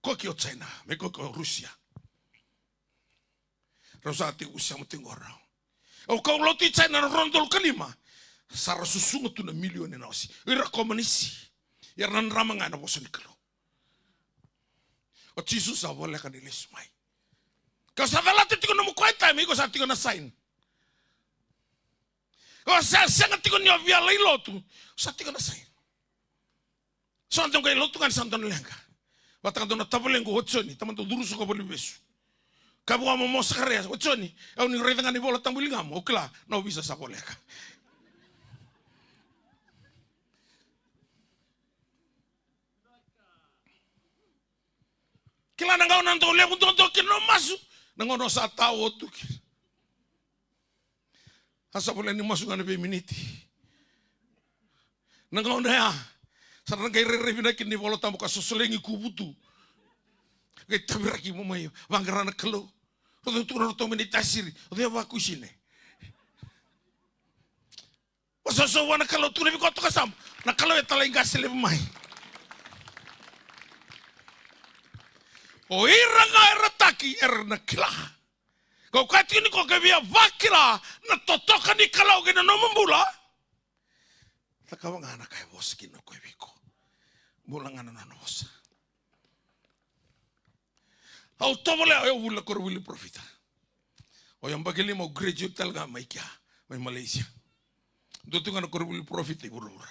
Koki o China, me koki o Rusia. Rau sa tekivu sema tiko qo rau. Au kau lotu i China na rua na udolu ka lima. Sa ra susuga tu na milioni na ose. Ira komunisi. Ia ra na drama ga na vosa ni Kalou. O Jisu sa voleka ni lesu mai. Ka sa calata tiko nomu quiet time, iko sa tiko na saini. Ka sa sega tiko ni o via lai lotu, sa tiko na saini. Sa dau qai lotu ga ni sa dua na leqa. Vata ga dua na tavalequ o Joni, tamata dau curu soka vale ni vesu. Ka vua momo Sakaria, o Joni, au ni raica ga na iVola Tabu i ligamu, au kila na ovisa sa voleka. Kila na gauna dau levu duadua kina na masu, na gauna sa tao tu kina. A sa voleka ni masu ga na veiminiti. Na gauna ya, sa ra qai rairai vinaka kina na iVola Tabu ka sosolegi kuvu tu. Qai taviraki mo mai vaqara na Kalou. Ratou tukuna ratou mai na itasiri, o cei vakuisine? Vakasausau vua na Kalou, tukuna vei koya toka Samu. Na Kalou e talai qase levu mai. O ira ga era taki, era na kila. Kau kaya tiko ni ko ke via vakila na totoka ni Kalou kei na nomu bula. Cakava ga na ka e vosa kina o koya vei iko. Bula ga na nona vosa. Au tovolea, au vuli na koronivuli parofita. Au yabaki lima au graduate tale ga mai kea, mai Malaysia. Dua tu ga na koronivuli parofita i vuravura.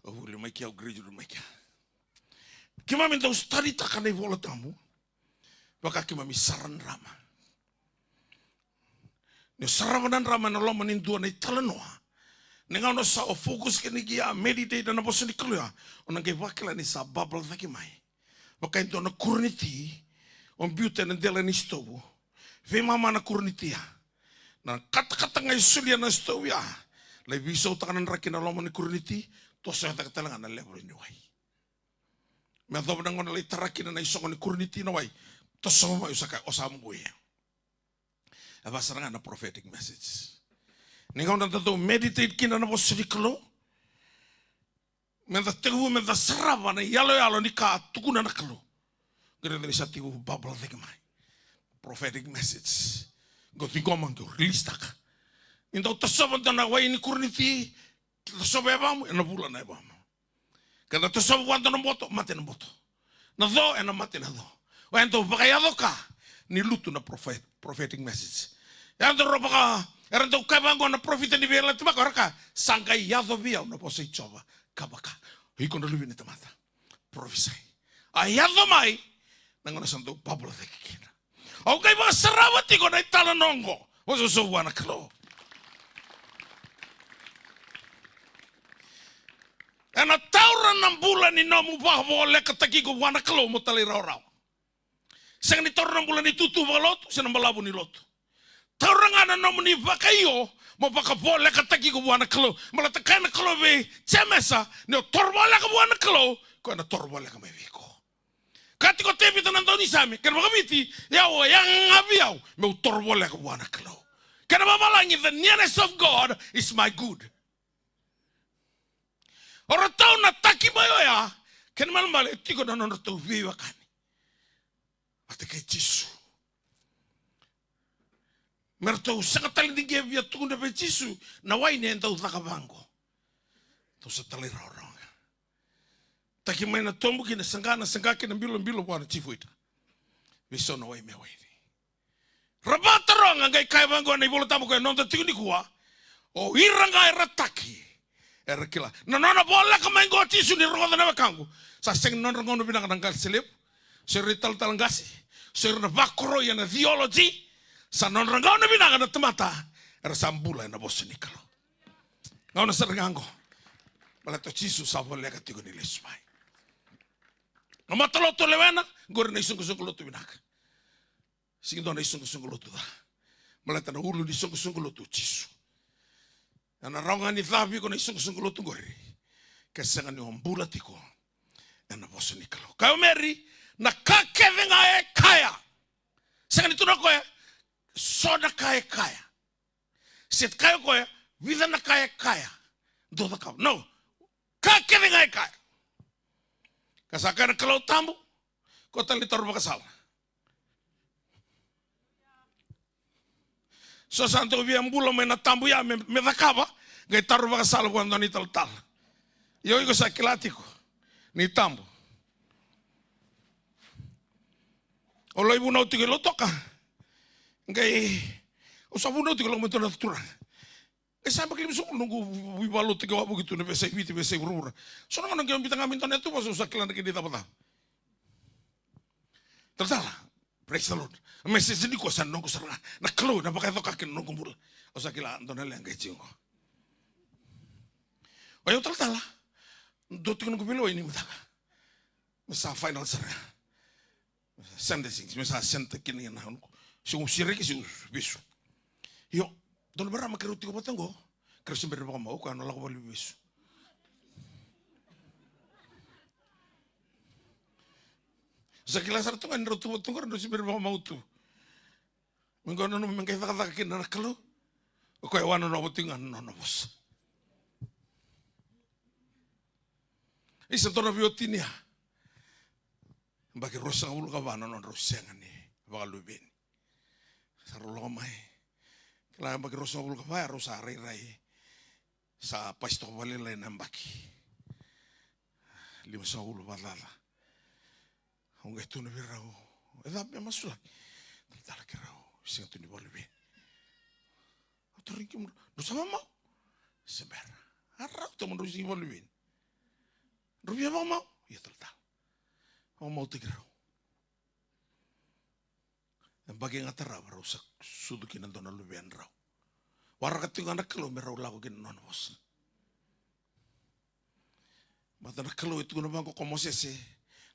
Au vuli mai kea, au graduate mai kea. Keimami dau study taka na iVola Tabu. Vaka keimami sara drama. Ni o sarava na drama ena loma ni dua na italanoa, ni gauna sa o focus kina ki ya, meditate ena vosa ni Kalou ya, o na qai vakila ni sa bubble cake mai vaka e dua na kuro ni ti o biuta ena dela ni sitovu. Veimama na kuro ni ti ya. Na katakata ga e solia na sitovu ya, lai veisautaka na draki ena loma ni kuro ni ti, toso cake tale ga na level ni wai. Me yacova na gauna lai tara kina na isogo ni kuro ni ti na wai, toso mai, o sa ka, o sa moqo ya. E vaka sara ga na prophetic message. Ni gauna da dau meditate kina na vosa ni Kalou, me da tekivu me da sarava na iyaloyalo ni ka a tukuna na Kalou, qai raica ni sa tekivu bubble cake mai. Prophetic message. Qo ciqoma, qo release taka. Ni dau tasova dua na wai ni kuro ni ti, tasova e vamu, ena vula na e vamu. Keda tasova vua dua na boto, mate na boto. Na co, ena mate na co. O ya e dau vakayaco ka ni lutu na prophet-, prophetic message. Ya dau ra vaka, era dau kaya vaqo na parofita ni veiyalayalati vaka, era kaya, sa qai yaco vei au na vosa i Jiova ka vaka. O iko na luve ni tamata, parofisai. A yaco mai, na gauna sa dau bubble cake kina. Au qai vakasarava tiko na italanoa oqo. Vosavosa vua na Kalou. Ena taura na bula ni nomu vakavolekataki iko vua na Kalou mo talairawarawa. Sega ni taura na bula ni tutu vakalotu se na balavu ni lotu. Taura ga na nomuni vakaio mo vakavolekataki iko vua na Kalou. Baleta kaya na Kalou vei Jemesa, ni o toro voleka vua na Kalou, koya na toro voleka mai vei iko. Kaya tiko o Tevita na daunisame, kena vakaviti, o yau, yaga vei au meu toro voleka vua na Kalou. Kena vavalagi, the nearness of God is my good. O ratou na taki mai oya, kena ibalebale e tiko na nodratou veiwekani vata kei Jisu. Me ratou sega tale ni qai via tukuna vei Jisu na wai ni e dau caka vaqo. Ratou sa talairawarawa ga. Taki mai na tobu kina, saqa na saqa kina, bilobilo vua na chief waiter. Veisau na wai me waini. Ra vakataroga, qai kaya vaqo na iVola Tabu ko e noda tiko nikua. O ira ga era taki, era kila. Na nona voleka mai qo o Jisu, ni rogoca na wekaqu. Sa sega ni nodra gauna vinaka na qase levu. So ira italatala qase. So ira na vakoroi ena theology. Sa nodra gauna vinaka na tamata era sa bula ena vosa ni Kalou. Gauna sara ga qo. Baleta o Jisu sa voleka tiko ni lesu mai. Na matalotu o lewena, qori na isoqosoqo lotu vinaka. Sega ni dua na isoqosoqo lotu ca. Baleta na ulu ni isoqosoqo lotu o Jisu. Ena rawa ga ni ca vei iko na isoqosoqo lotu qori, ke sega ni o bula tiko ena vosa ni Kalou. Kaya o Meri, na ka kece ga e kaya. Sega ni tukuna o koya, so na ka e kaya. Se kaya o koya, vica na ka e kaya. Dou cakava. No. Ka kece ga e kaya. Ka sa kaya na Kalou tabu, ko tale ni taro vakasala. So sa dau via bula mai na tabu ya me, me cakava, qai taro vakasala vua dua na italatala. Io, iko sa kila tiko ni tabu. O lai vunau tiko i Lautoka. Qai, au sa vunau tiko lako mai tu na turaga. E sa yabaki limasagavulu noqu veivalotu ke au a vuki tu na veiyasai Viti, veiyasai vuravura. So na gauna qai au biuta ga mai dua na yatuvosa, au sa kila na kena icavacava. Talatala, praise the Lord. Na message nikua sa noqu sara ga. Na Kalou na vakayaco ka kina noqu bula. Au sa kila dua na leqa e tiko qo. O yau talatala, dua tiko noqu veilewai ni mataka. Me sa final sara ga. Sunday six, me sa senta kina na noqu. Se u sereki se u vesu. Io, dua na marama keirau tiko vata qo. Keirau se bera ni vakamau, o koya na lako vale ni vesu. Sa kila sara tu ga ni rau tu vata qo, rau se bera ni vakamau tu. Me qo nanuma me qai cakacaka kina na Kalou. O koya e wanonova tiko ga na nona vosa. Isa dua na veiwatini ya. Yabaki ruasagavulu ka va na nodrau sega ni vakaluveni. Sa rau lako mai. Kila yabaki ruasagavulu ka va ya rau sa rairai. Sa pasi toka vakalailai na yabaki. Limasagavulu vakacaca. Au qai tukuna vei rau, e cava me masulaki? Talatala, keirau sega tu ni vakaluveni. Au tarogi kemudrau, drau sa mamau? Se bera. A rauta mo drau sega ni vakaluveni. Drau via vakamau? Ia talatala. Vakamautaki rau. Yabaki ga tarava rau sa sucu kina dua na luvedrau. Waraka tiko ga na Kalou me rau lako kina na nona vosa. Mata na Kalou e tukuna vaqo ko Mosese,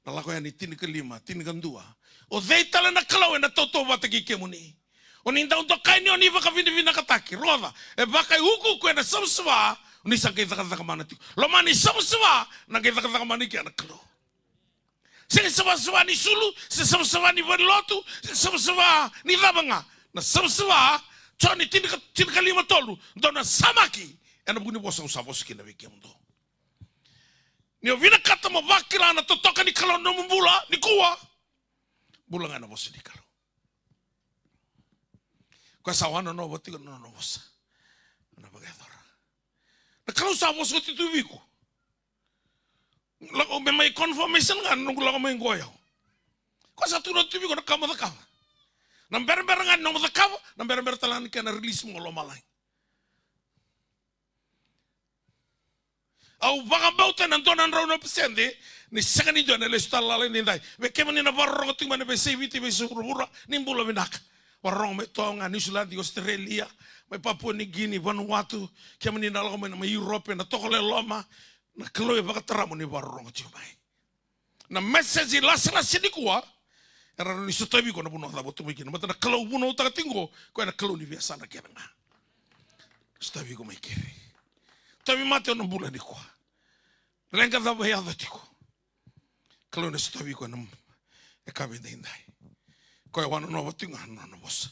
na Lako Yani tinikalima, tinikadua. O cei tale na Kalou ena tautauvata kei kemuni? O ni dau dokai ni o ni vakavinavinakataki. Rogoca, e vakaiukuuku ena savasava, o ni sa qai cakacaka mana tiko. Lomani savasava, na qai cakacaka mana i kea na Kalou. Sega ni savasava ni sulu, se savasava ni valenilotu, se savasava ni cava ga. Na savasava, Joni tinika, tinikalima tolu, dou na samaki ena vuku ni vosa au sa vosa kina vei kemudou. Ni o vinakata mo vakila na totoka ni Kalou na nomu bula nikua, bula ga ena vosa ni Kalou. Koya sa wanonova tiko na nona vosa. Na vakayacora. Na Kalou sa vosa oti tu vei iko. Lako me mai confirmation ga na noqu lako mai qo o yau. Koya sa tukuna tu vei iko na ka mo cakava. Na berabera ga ni nomu cakava, na berabera tale ga ni kena release mo lomalagi. Au vakabauta ena dua na drau na pasede ni sega ni dua ena lesu tale lala edaidai. Vei kemuni na vakarorogo tiko mai na veiyasai Viti, veiyasai vuravura, ni bula vinaka. Vakarorogo mai Toga, Niusiladi, Australia, mai Papua Niugini, Vanuatu, kemuni na lako mai na mai Europe, na Tokalau e Loma, na Kalou e vakatara mo ni vakarorogo tiko mai. Na message lasilasi nikua, e rawa ni sotavi iko na vanua cava o tu mai kina. Mata na Kalou vunautaka tiko qo, koya na Kalou ni veiyasana kece ga. Sotavi iko mai keri. Tauvimate o na bula nikua. Leqa cava e yaco tiko. Kalou na sotavi iko ena yakavi edaidai. Koya wanonova tiko ga na nona vosa.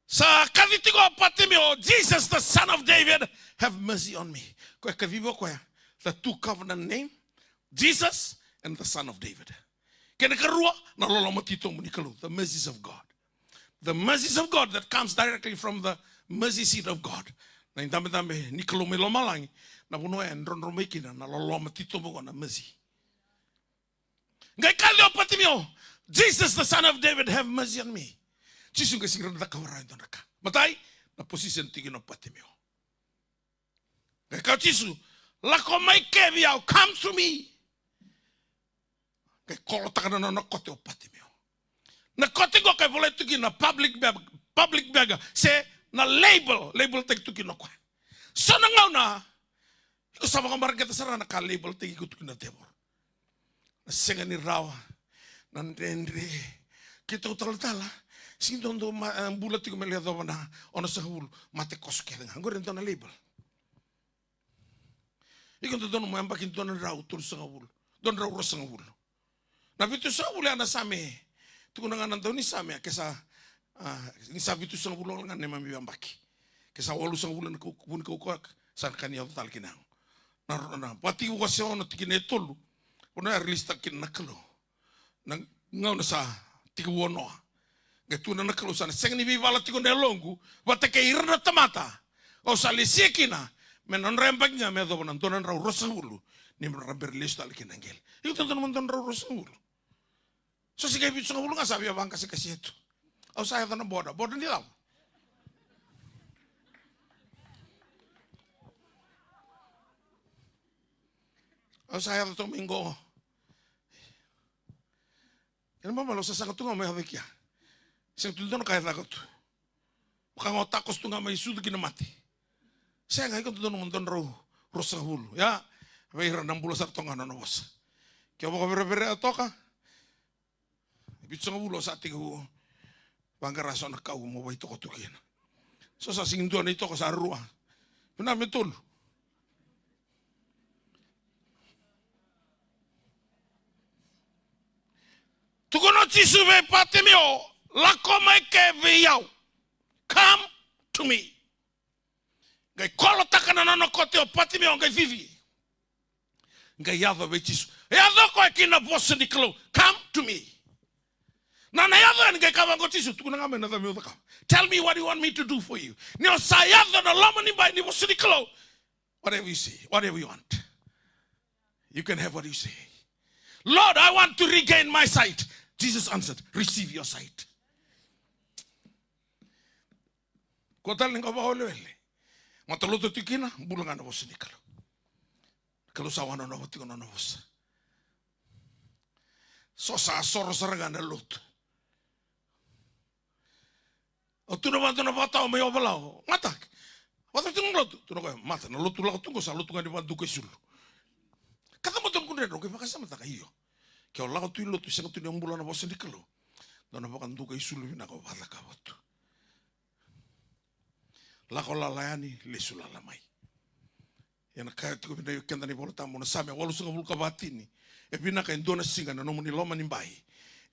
Sa kaci tiko o Patimeo, "Jesus, the son of David, have mercy on me." Koya kacivi o koya, the two covenant name, Jesus and the Son of David. Kena karua, na loloma titobu ni Kalou, the mercies of God. The mercies of God that comes directly from the mercy seat of God. Na idabedabe ni Kalou mai lomalagi, na vanua e drodro mai kina na loloma titobu qo, na mercy. Qai kaci o Patimeo, "Jesus, the son of David, have mercy on me." Jisu qai sega ni rawa ni cakava rawa e dua na ka. Matai, na position tiko kina o Patimeo. Qai kaya o Jisu, "Lako mai ke vei au, come to me." Qai kolotaka na nona kote o Patimeo. Na kote qo qai volai tu kina public beg-, public beggar, se na label, label taki tu kina o koya. So na gauna, iko sa vakamareqeta sara na ka label taki iko tu kina na tevoro. Na sega ni rawa, na dredre. Keitou talatala, sega ni dua dau ma-, e, bula tiko me lai yacova na onosagavulu, mate koso kece ga. Qori e dua na label. Iko dodonu mo yabaki dua na drau tolusagavulu, dua na drau ruasagavulu. Na vitusagavulu ya na Same. Tukuna ga na daunisame, a, ke sa, a, ni sa vitusagavulu ga na neimami yabaki. Ke sa walusagavulu na kau-, vuni kaukauwa, sa na ka ni yaco tale kina yago. Na, na, na, vakatekivu wase ono tikina e tolu. Vanua ya release-taka kina na Kalou. Na gauna sa tekivu o Noa. Qai tukuna na Kalou, "Sa na sega ni veivala tiko na yaloqu vata kei ira na tamata au sa lesia kina, me nodra yabaki ga me yacova na dua na drau ruasagavulu, ni ra bera lesu tale kina na qele." Iko dodonu mo dua na drau ruasagavulu? So se qai vitusagavulu ga sa via vaqaseqase tu. Au sa yaco na boda, boda ni cava? Au sa yaco toka mai qo. Kena ibalebale au sa saga tu ga mai yaco i kea. Sega tu dua na ka e caka tu. Vaka ga o takoso tu ga mai sucu ki na mate. Sega, iko dodonu mo dua na drau ruasagavulu. Ia, vei ira na bula sara toka ga na nona vosa. Ke o vakavereverea toka, vitusagavulu o sa tekivu vaqara so na kau mo vaitoko tu kina. So sa sega ni dua na itoko, sa rua. Vinaka me tolu. Tukuna o Jisu vei Patimeo, "Lako mai ke vei au. Come to me." Qai kolotaka na nona kote o Patimeo, qai cici. Qai yaco vei Jisu. Yaco o koya kina vosa ni Kalou, "Come to me." Na, na yaco yani qai kaya vaqo o Jisu, "Tukuna ga mai na cava meu cakava. Tell me what you want me to do for you." Ni o sa yaco na loma ni bai ni vosa ni Kalou, whatever you say, whatever you want, you can have what you say. "Lord, I want to regain my sight." Jesus answered, "Receive your sight." Kua tale ni qai vakawelewele. Matalotu tiko kina, bula ga na vosa ni Kalou. Kalou sa wanonova tiko na nona vosa. So sa soro sara ga na lotu. Au tu na vata na vakatawa mai Ovalau. Gata, Vakacava tu na lotu? Tukuna o koya, mata, na lotu lako tu qo sa lotu ga ni vakaduka isulu. Ka cava tu na kudredre? O qai vakasamataka, io. Ke o lako tu i lotu, sega tu ni o bula na vosa ni Kalou, dua na vakaduka isulu vinaka o vakacakava tu. Lako lala yani, lesu lala mai. Ia na ka e tukuna vei keda na iVola Tabu, na Same walusagavulu ka va, tini: E vinaka e dua na siga ena nomuni loma ni bai,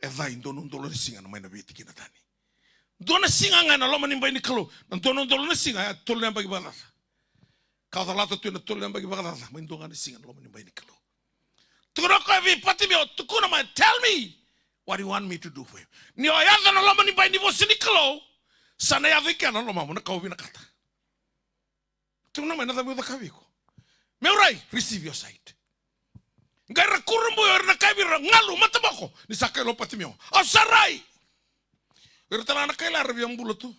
e ca e dua na udolu na siga ena mai na veitikina tani. Dua na siga ga ena loma ni bai ni Kalou, na dua na udolu na siga, e tolu na yabaki vakacaca. Ka o calata tu ena tolu na yabaki vakacaca, mai dua ga na siga ena loma ni bai ni Kalou. Tukuna o koya vei Patimeo, tukuna mai, tell me what you want me to do for you. Ni o yaco ena loma ni bai ni vosa ni Kalou, sa na yaco i kea na lomamu na ka o vinakata. Tukuna mai, na cava meu cakava vei iko? Meu rai, receive your sight. Qai ra kurabui, o ira na kai vei ira, galu, mataboko, ni sa kaila o Patimeo, au sa rai. O ira tale ga na kaila era via bula tu.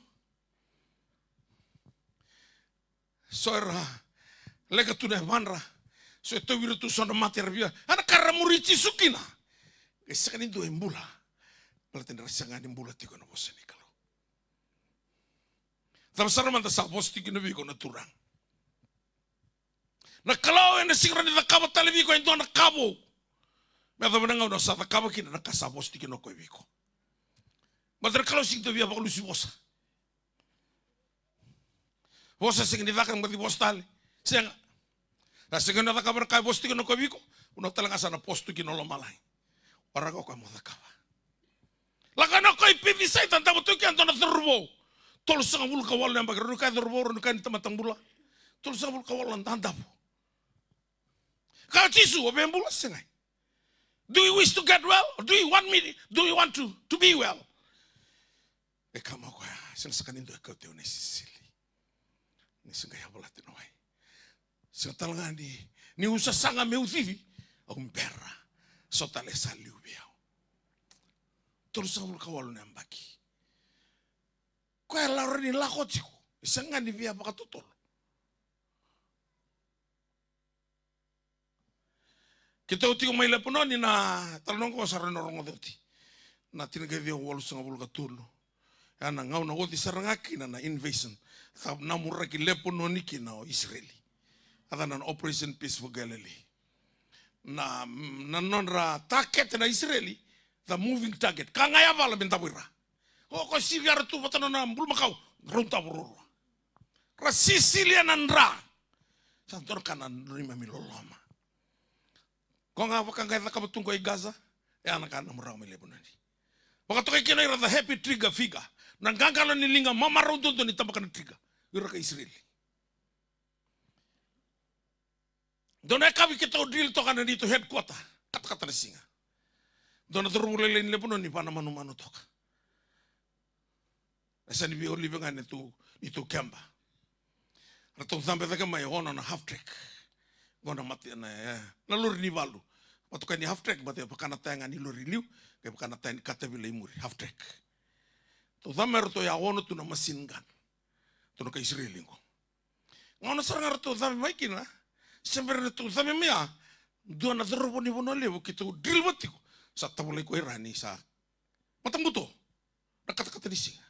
So era leka tu na yavadra. So e tauvi ira tu so na mate era via. A na ka era muri Jisu kina. Qai sega ni dua e bula, baleta ni ra sega ni bula tiko ena vosa ni Kalou. Cava sara mada sa vosa tiko kina vei iko na Turaga? Na Kalou ena sega ni cakava tale vei iko e dua na ka vou me yacova na gauna o sa cakava kina na ka sa vosa tiko kina o koya vei iko. Baleta na Kalou sega ni dau via vakalusi vosa. Vosa sega ni caka, baci vosa tale. Sega. Sa sega ni cakava na ka e vosa tiko na koya vei iko, vanua tale ga sa na vosa tu kina o lomalagi. Waraka o koya mo cakava. Lako na koya i Pecisaita, davo tu kea e dua na cauravou. Tolusagavulu ka walu na yabaki, rau ni kaya cauravou, rau ni kaya ni tamata bula. Tolusagavulu ka walu na davo. Kaya o Jisu, o via bula se sega? Do you wish to get well? Or do you want me, do you want to, to be well? E kaya mai o koya, sega saka ni dua e kauti au na isisili. Ni sa qai yavalati na wai. Sega tale ga ni, niu sasaga meu cici, au bera. So tale sa liu vei au. Tolusagavulu ka walu na yabaki. Koya e rawa ni lako tiko. E sega ni via vakatotolo. Keitou tiko mai Lepanoni na talanoa oqo sa rawa ni rogoca oti. Na tinikaciwa walusagavulu ka tolu. Ya na gauna oti sara ga kina na invasion. Sa namuraki Lepanoni kina o Isireli. A cana na Operation Peaceful Galilee. Na, na nodra target na Isireli, the moving target. Ka ga yavala me davo ira. O koya sivia ra tu vata na nona bulumakau, rau davo ruarua. Ra sisilia na dra. Sa dua na ka na neimami loloma. Ko ga vaka ga e cakava tu qo i Gaza, e a na ka na murau mai Lepanoni. Vakatokai kina ira the happy trigger finger. Na qaqalo ni liga mamarau duadua ni tabaka na trigger. Ira ka Isireli. Dua na yakavi keitou drill toka na neitou headquarter. Katakata na siga. Dua na cauravou lailai ni Lepanoni vanamanumanu toka. E sa ni veiolive ga neitou, neitou keba. Ratou cabe cake mai ono na half track. Qo na mate na, e, na lori ni valu. Vatokai ni half track, mate vaka na taya ga ni lori liu, qai vaka na taya ni katavila i muri, half track. Tou cabe mai ratou ya ono tu na machine gun. Tou na kai Isireli qo. Gauna sara ga ratou cabe mai kina, se bera ni ratou cabe mai ya, dua na cauravou ni Vanua Levu keitou drill vata tiko, sa tavalai ko ira ni sa matabuto na katakata ni siga.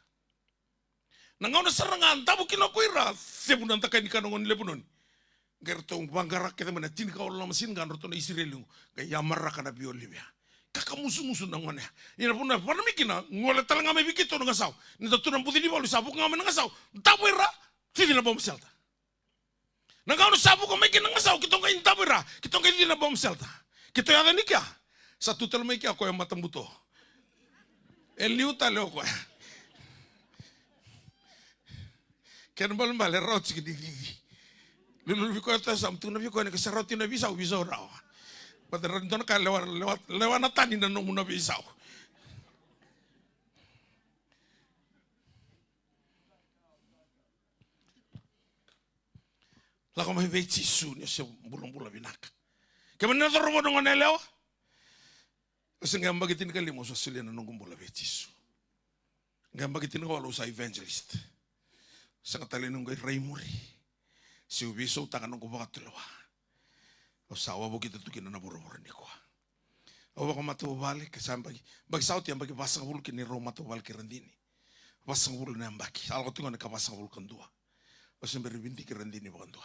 Na gauna sara ga davo kina ko ira, cevu na dakai ni kana qo ni Lepanoni. Qai ratou vaqara kece mai na tinikawalu na machine gun ratou na Isireli qo. Qai yamaraka na veiolive ya. Kakamusumusu na gone ya. Ia na vanua e vakanami kina, gole tale ga mai vei keitou na gasau. Ni da tu na buci ni valu, sa vuka ga mai na gasau. Davo ira, cici na bomb shelter. Na gauna sa vuka mai kina na gasau, keitou qai davo ira, keitou qai cici na bomb shelter. Keitou yaco yani kea, sa tu tale mai kea koya matabuto. E liu tale o koya. Kena ibalebale e rawa tiko ni cici. Lululu vei koya, sa tukuna vei koya ni ke sa rawa tiko na veisau, veisau rawa. Baleta e rawa ni dua na ka lewa, lewa, lewa na tani na nomu na veisau. Lako mai vei Jisu ni o se bulabula vinaka. Kemuni na cauravou, na goneyalewa, o se qai yabaki tinikalima o sa solia na noqu bula vei Jisu. Qai yabaki tinikawalu au sa evangelist. Sega tale ni qai rai muri. Se u veisautaka na noqu vakatulewa. Au sa wavokita tu kina na vuravura nikua. Au vakamatavuvale, ke sa yabaki, yabaki sa oti yabaki vasagavulu kina ni rau matavuvale kei Radini. Vasagavulu na yabaki, sa lako tiko na ka vasagavulu ka dua. Au se bera ni vidiki ira dina vakadua.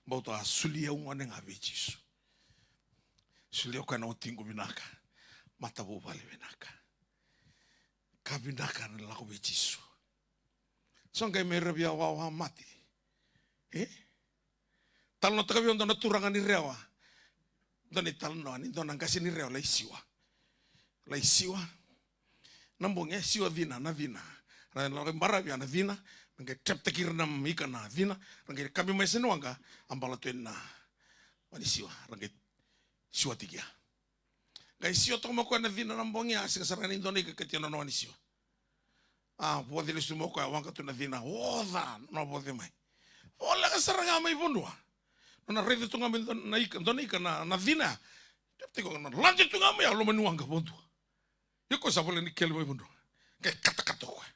Baleta a soli au gone ga vei Jisu. Soli au koya na watiqu vinaka. Matavuvale vinaka. Ka vinaka na lako vei Jisu. So qai mai ravia wawa mate. E? Talanoataka vei au dua na turaga ni Rewa. Dua na italanoa ni dua na qase ni Rewa lai siwa. Lai siwa. Na bogi e siwa cina, na cina. Ra lako i baravi a na cina. Me qai treptaki ira na ika na cina. Ra qai kabi mai se ni waqa. A bala tu ena wa ni siwa. Ra qai siwa tiki ya. Qai siwa toka mai koya na cina na bogi a sega sara ga ni dua na ika kati na nona wa ni siwa. A voce lesu mai koya, waqa tu na cina, oca na voce mai. Voleka sara ga mai vanua. Nona raica tu ga mai dua na ika, dua na ika na, na cina. Tiko ga na lade tu ga mai a loma ni waqa vanua. Ia koya sa voleka ni kele mai vanua. Qai katakata o koya.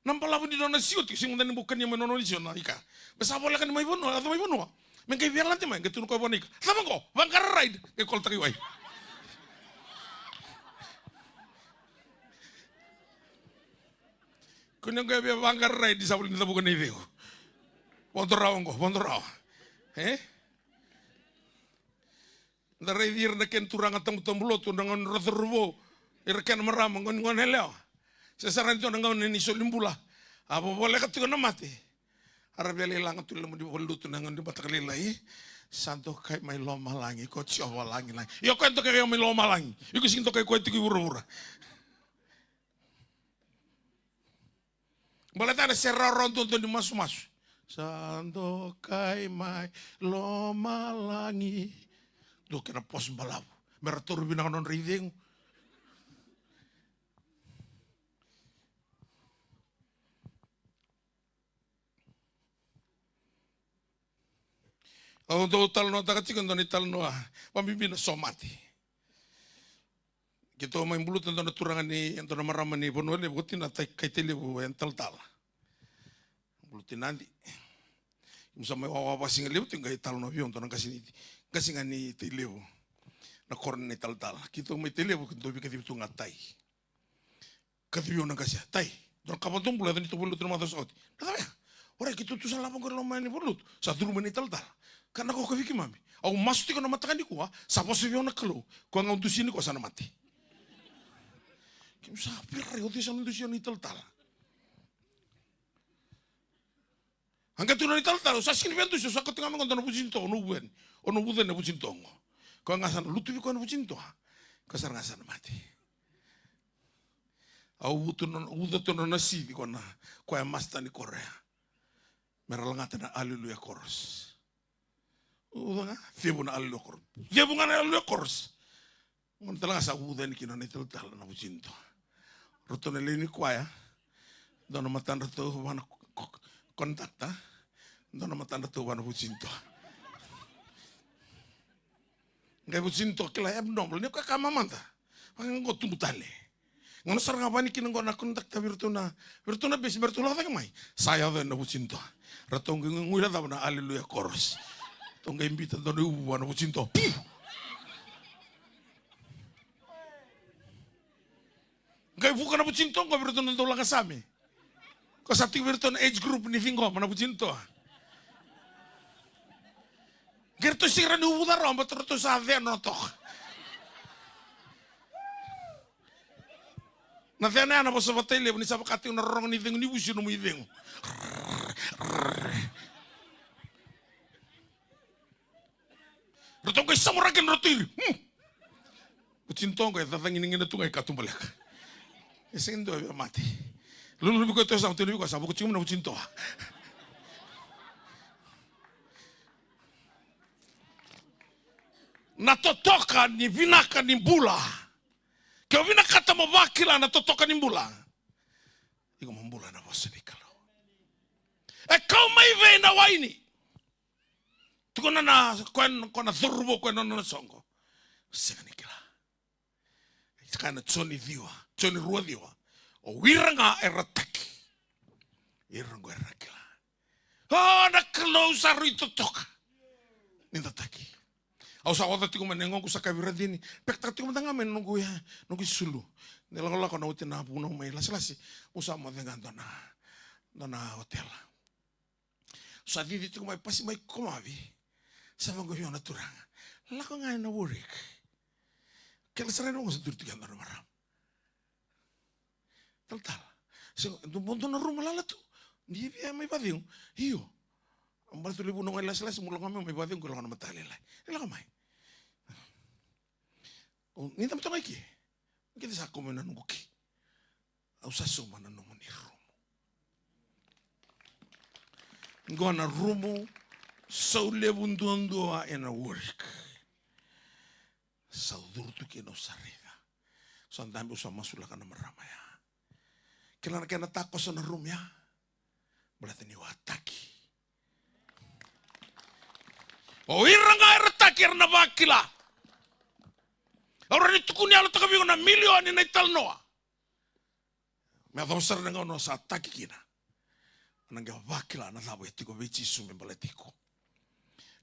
Na balavu ni nona siwa tiko, sega mada ni bau kania mai nona wa ni siwa na ika. Me sa voleka ni mai vanua, yaco mai vanua. Me qai via lade mai, qai tukuna koya vua na ika. Cava qo, vaqara ride, qai kolotaka i wai. Ko ni qai via vaqara ride, sa voleka ni cavuka na icegu. Vodo rawa qo, vodo rawa. E? Da raici ira na kena turaga tabutabu lotu, na gauna ni ra cauravou, ira kena marama, gauna ni gone yalewa. Se sara ni dua na gauna ni soli bula. A vovoleka tiko na mate. A ra via lai laga tu i loma ni valenilotu na gauna ni mataka lailai. Sa dokai mai lomalagi ko Jiova lagilagi. Io, koya dokai mai lomalagi. Iko sega ni dokai koya tiko i vuravura. Baleta na se rawarawa duadua ni masumasu. Sa dokai mai lomalagi. Dua kena pose balavu. Me ra taura vinaka nodra icegu. Au dau talanoataka tiko e dua na italanoa. Vabibi na somate. Keitou mai buluta e dua na turaga ni, e dua na marama ni Vanua Levu, oti na tai, kai Tailevu e talatala. Buluta i Nadi. Keimami sa mai wawa vakasigalevu tiko, qai talanoa vei au e dua na qase ni, qase ga ni Tailevu. Na koro ni talatala. Keitou mai Tailevu, keitou veikacivi tu ga tai. Kacivi au na qase ya, tai. Dua na ka vakadobula, yaco ni tou voli lotu na macawa sa oti. Na cava ya? Orai, keitou tu sa lako qo i loma ni voli lotu. Sa curu mai na italatala. Ka na kokovi keimami. Au masu tiko na mataka nikua, sa vosa vei au na Kalou. Koya ga au dusia nikua sa na mate. Keimami sa veirai, o cei sa na dusia na italatala? A qai tukuna na italatala, au sa sega ni via dusia, au sa kauta ga mai qo dua na vucinito, au na uvuca yani. Au na uvuca yani na vucinito qo. Koya ga sa na lutu vei koya na vucinito. Koya sara ga sa na mate. Au uvuca tu na, uvuca tu na nona sici ko na, koya master ni koro ya. Me ra lagata na Alleluia Chorus. Uvuca ga, cevu na Alleluia Chorus. Cevu ga na Alleluia Chorus. Gauna tale ga sa uvuca yani kina na italatala na vucinito. Ratou na lewe ni kwaya. Dua na matadratou va na ko-, ko-, conductor. Dua na matadratou va na vucinito. Qai vucinito kila abnormal. Ni koya ka mamada. Vaka qo tubu tale. Gauna sara ga vani kina qo na conductor vei iratou na, vei iratou na besi, me ratou lako cake mai. Sa yaco na vucinito. Ratou qai guilecava na Alleluia Chorus. Ratou qai biuta dua na iuvu vua na vucinito. Piu! Qai vuka na vucinito qo vei iratou na dau lagasame. Ko sa tiko vei iratou na age group ni ciqoma na vucinito. Qai ratou sega ni uvuca rawa, baleta ratou sa ceno toka. Na cena ya na vosa vakaTailevu, ni sa vaka tiko na rorogo ni cegu ni vusi nomu icegu. Ratou qai samuraki na ratou iri. Hmm. Vucinito qo e cacagi ni gina tu ga i katubaleka. E sega ni dua via mate. Lululu vei koya e toso, tukuna vei koya sa vuka tiko mai na vucinito. Na totoka ni vinaka ni bula. Ke o vinakata mo vakila na totoka ni bula, iko mo bula na vosa ni Kalou. E kau mai vei na waini? Tukuna na, koya na, koya na cauravou, koya na nona soqo. Sega ni kila. Sa kaya na Joni ciwa, Joni rua ciwa. O ira ga era taki, ira qo era kila. O na Kalou sa rui totoka ni da taki. Au sa oca tiko mai na yagoqu, sa kaya vei Radini, pekataka tiko mada ga mai na noqu ya, noqu isulu. Ni lakolako na oti na vunau mai Lasilasi, au sa moce ga dua na, dua na otela. Sa cici tiko mai, pasi mai komavi. Sa vaqo vei au na turaga. Lako ga ena Warwick. Kele sara ena vaqo sa duri tiko e dua na marama. Talatala. Sega, dua, dua na ruma lala tu. Ni via mai vacegu. Io. Au bale tu levu na gone lasilasi, mo lako mai, mai vacegu, ko lako na mataka lailai. E lako mai. O, ni da matoga ike. Kete sa kau mai na noqu ki. Au sa sauma na nomuni rumu. Qo na rumu sau levu duadua ena Warwick. Sa curu tu kina, au sa raica. Sa dabe, au sa masulaka na marama ya. Kila na kena takoso na rumu ya. Baleta niu a taki. O ira ga era taki era na vakila. Au rawa ni tukuni yalotaka vei iko na milioni na italanoa. Me yacova sara na gauna o sa taki kina, o na qai vakila na cava e tiko vei Jisu me baleti iko.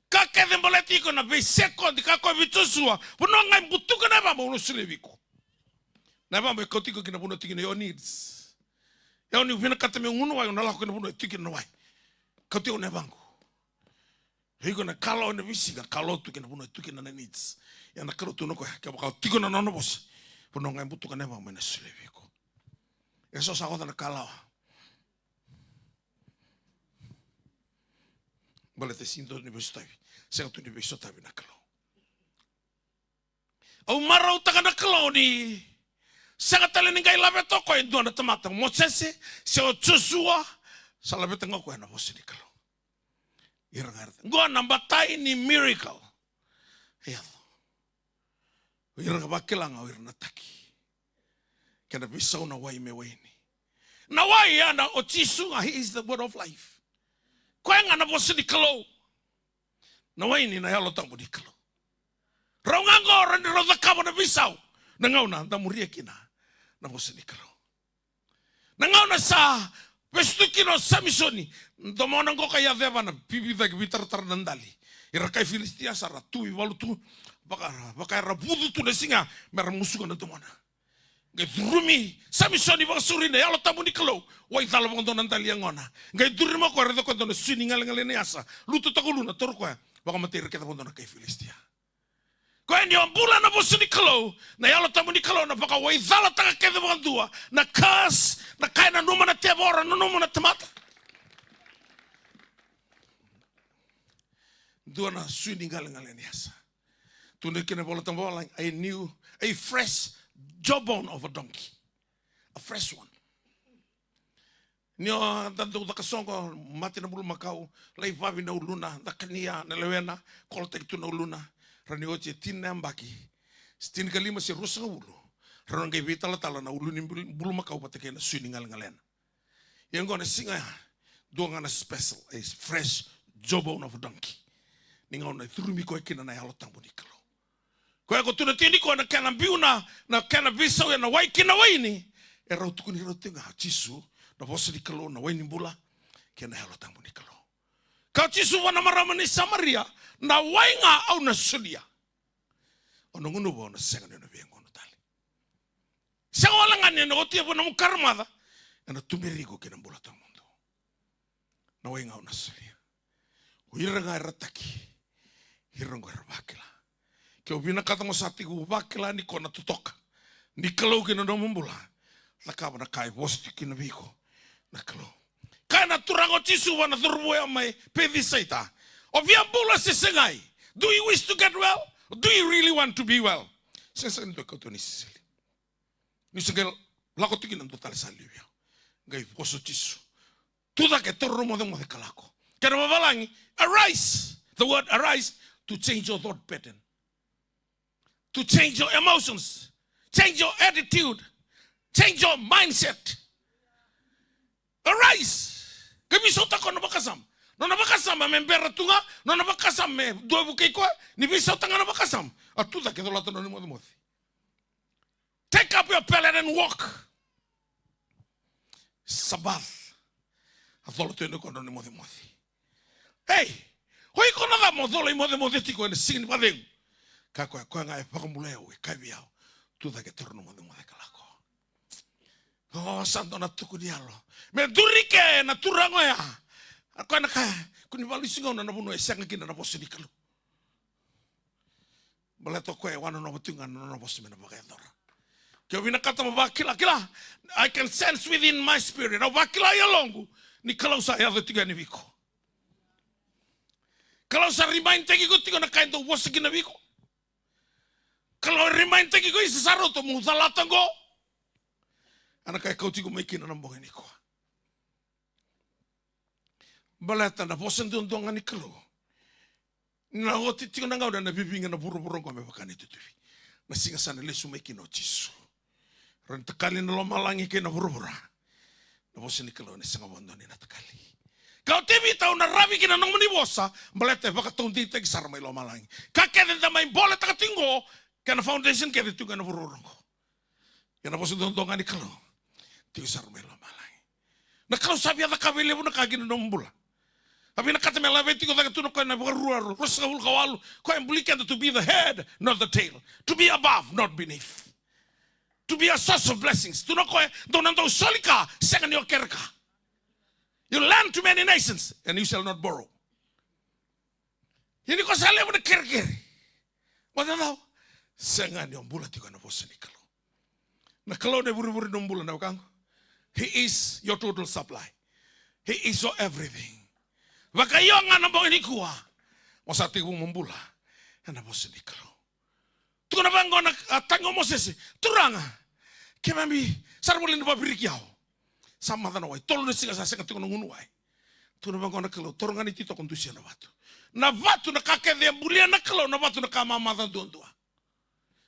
Ka kece baleti iko na veisekodi, ka koya vei Josua, vanua ga e butuka na yavamau au na solia vei iko. Na yavamau e kauti iko ki na vanua e tiko kina your needs. Ia o ni vinakata meu gunu wai, au na lako ki na vanua e tiko kina na wai. Kauti au na yavaqu. Iko na kalawa ena veisiga, kalawa tu kina vanua e tu kina na needs. Ia na Kalou tu na koya, kevaka o tiko na nona vosa, vanua ga e butuka na yavamau ena solia vei iko. E so sa oca na kalawa. Baleta e sega tu ni veisotavi, sega tu ni veisotavi na Kalou. Au marautaka na Kalou ni sega tale ni qai laveta o koya e dua na tamata, o Mosese se o Josua, sa laveta ga o koya na vosa ni Kalou. Ira ga era, qo na batai ni miracle. E yaco. O ira ga vakila ga o ira na taki. Kena veisau na wai me waini. Na wai ya na o Jisu ga, he is the word of life. Koya ga na vosa ni Kalou. Na waini na Yalo Tabu ni Kalou. Rau ga qo rawa ni rau cakava na veisau na gauna da muria kina na vosa ni Kalou. Na gauna sa vesu tu kina o Samisoni, domona qo ka yaco e va na vivi cake, veitaratara na dali. Ira kai Filisitia sa ra tu i valu tu, vaka, vaka era vucu tu na siga me ra musuka na domona. Qai curumi Samisoni vakasauri na Yalo Tabu ni Kalou, waicala vakadua na dali yagona. Qai curu mai o koya, raica o koya dua na sui ni galegale ni yasa, lutu toka uluna, taura o koya, vakamatei ira kece vakadua na kai Filisitia. Koya ni o bula na vosa ni Kalou, na Yalo Tabu ni Kalou na vakawaicalataka kece vakadua na curse, na ka e nanuma na tevoro, nanuma na tamata. Dua na sui ni galegale ni yasa. Tukuna kina na iVolatabu vavalagi, a new, a fresh jawbone of a donkey. A fresh one. Ni o da dau caka soqo, mate na bulumakau, lai vavi na uluna, da kania na lewena, kolotaki tu na uluna. Ra ni oti e tini na yabaki, se tinikalima se ruasagavulu, ra na qai veitalatala na ulu ni bul-, bulumakau vata kei na sui ni galegalena. Ia oqo na siga ya, dua ga na special, a fresh jawbone of a donkey. Ni gauna e curumi koya kina na Yalo Tabu ni Kalou. Koya ko tu na tini koya na kena biu na, na kena veisau ya na wai kei na waini. E rau tukuni rau tiko ga Jisu, na vosa ni Kalou, na wai ni bula, kei na Yalo Tabu ni Kalou. Kaya o Jisu vua na marama ni Samaria, na wai ga au na solia. O na gunuva, o na sega ni na via gunu tale. Sega wale ga ni na oti e vua na mukaramaca, ena tuberi iko ki na bula tawamudu. Na wai ga au na solia. O ira ga era taki, ira qo era vakila. Ke o vinakata mo sa tiko vakila ni ko na totoka ni Kalou ki na nomu bula, cakava na ka e vosa tiko kina vei iko na Kalou. Kaya na Turaga o Jisu vua na cauravou ya mai Pecisaita, o via bula se segai? Do you wish to get well? Do you really want to be well? Sega, sega ni dua kauta ni sisili. Ni se qai lako tiko kina dua tale sa liu ya. Qai vosa o Jisu. Tucake, taura na mocemoce ka lako. Kena vavalagi, arise. The word arise, to change your thought pattern. To change your emotions. Change your attitude. Change your mindset. Arise. Qai veisautaka na vakasama. Nona vakasama me bera tu ga, nona vakasama me dua vukei koya, ni veisautaka na vakasama. A tucake, colata nona mocemoce. Take up your pallet and walk. Sabbath. A cola tu yani o koya na nona imocemoce. Ei, o iko na cava mo cola imocemoce tiko ena siga ni vakacegu? Kaya o koya, koya ga e vakabulai au, e kaya vei au, tucake, taura na mocemoce ka lako. O, sa dua na tuku ni yalo. Me duri ke na turaga oya. Na koya na kaya, kua ni valusi gauna na vanua e sega kina na vosa ni Kalou. Baleta o koya e wanonova tiko ga na nona vosa me na vakayacora. Ke o vinakata mo vakila, kila, I can sense within my spirit. Au vakila e yaloqu ni Kalou sa yaco tiko yani vei iko. Kalou sa remind-taki iko tiko na ka e dau vosa kina vei iko. Kalou e remind-taki iko, isa, sa rauta mo calata qo. A na ka e kauti iko mai kina na bogi nikua. Baleta na vosa duadua ga ni Kalou. Na oti tiko na gauna na viviga na vuravura oqo me vaka na itutuvi. Na siga sa na lesu mai kina o Jisu. Rawa ni takali na lomalagi kei na vuravura. Na vosa ni Kalou ena sega vakadua ni na takali. Ka o Tevita, au na ravi kina na nomuni vosa, baleta e vakataudeitaki sara mai lomalagi. Ka kece da mai boletaka tiko qo, kei na foundation kece tiko ena vuravura oqo. Ia na vosa duadua ga ni Kalou tiko sara mai lomalagi. Na Kalou sa via cakava e levu na ka kina nomu bula. A vinakata me laveti iko cake tu na koya na Vakarua ruasagavulu ka walu, koya e buli keda to be the head, not the tail. To be above, not beneath. To be a source of blessings. Tu na koya dau na dau soli ka, sega ni o kere ka. You lend to many nations and you shall not borrow. Ia ni ko sa levu na kerekere, mo cacau, sega ni o bula tiko ena vosa ni Kalou. Na Kalou na ivurevure ni nomu bula na wekaqu. He is your total supply. He is your everything. Vakaio ga na bogi nikua, mo sa tekivu mo bula ena vosa ni Kalou. Tukuna vaqo na, a, tagi o Mosese, Turaga, keimami sa na volai na vaviriki au. Sa maca na wai, tolu na siga sa sega tiko na gunu wai. Tukuna vaqo na Kalou, taura ga na ititoko, dusia na vatu. Na vatu na ka kece e bulia na Kalou, na vatu na ka mamaca duadua.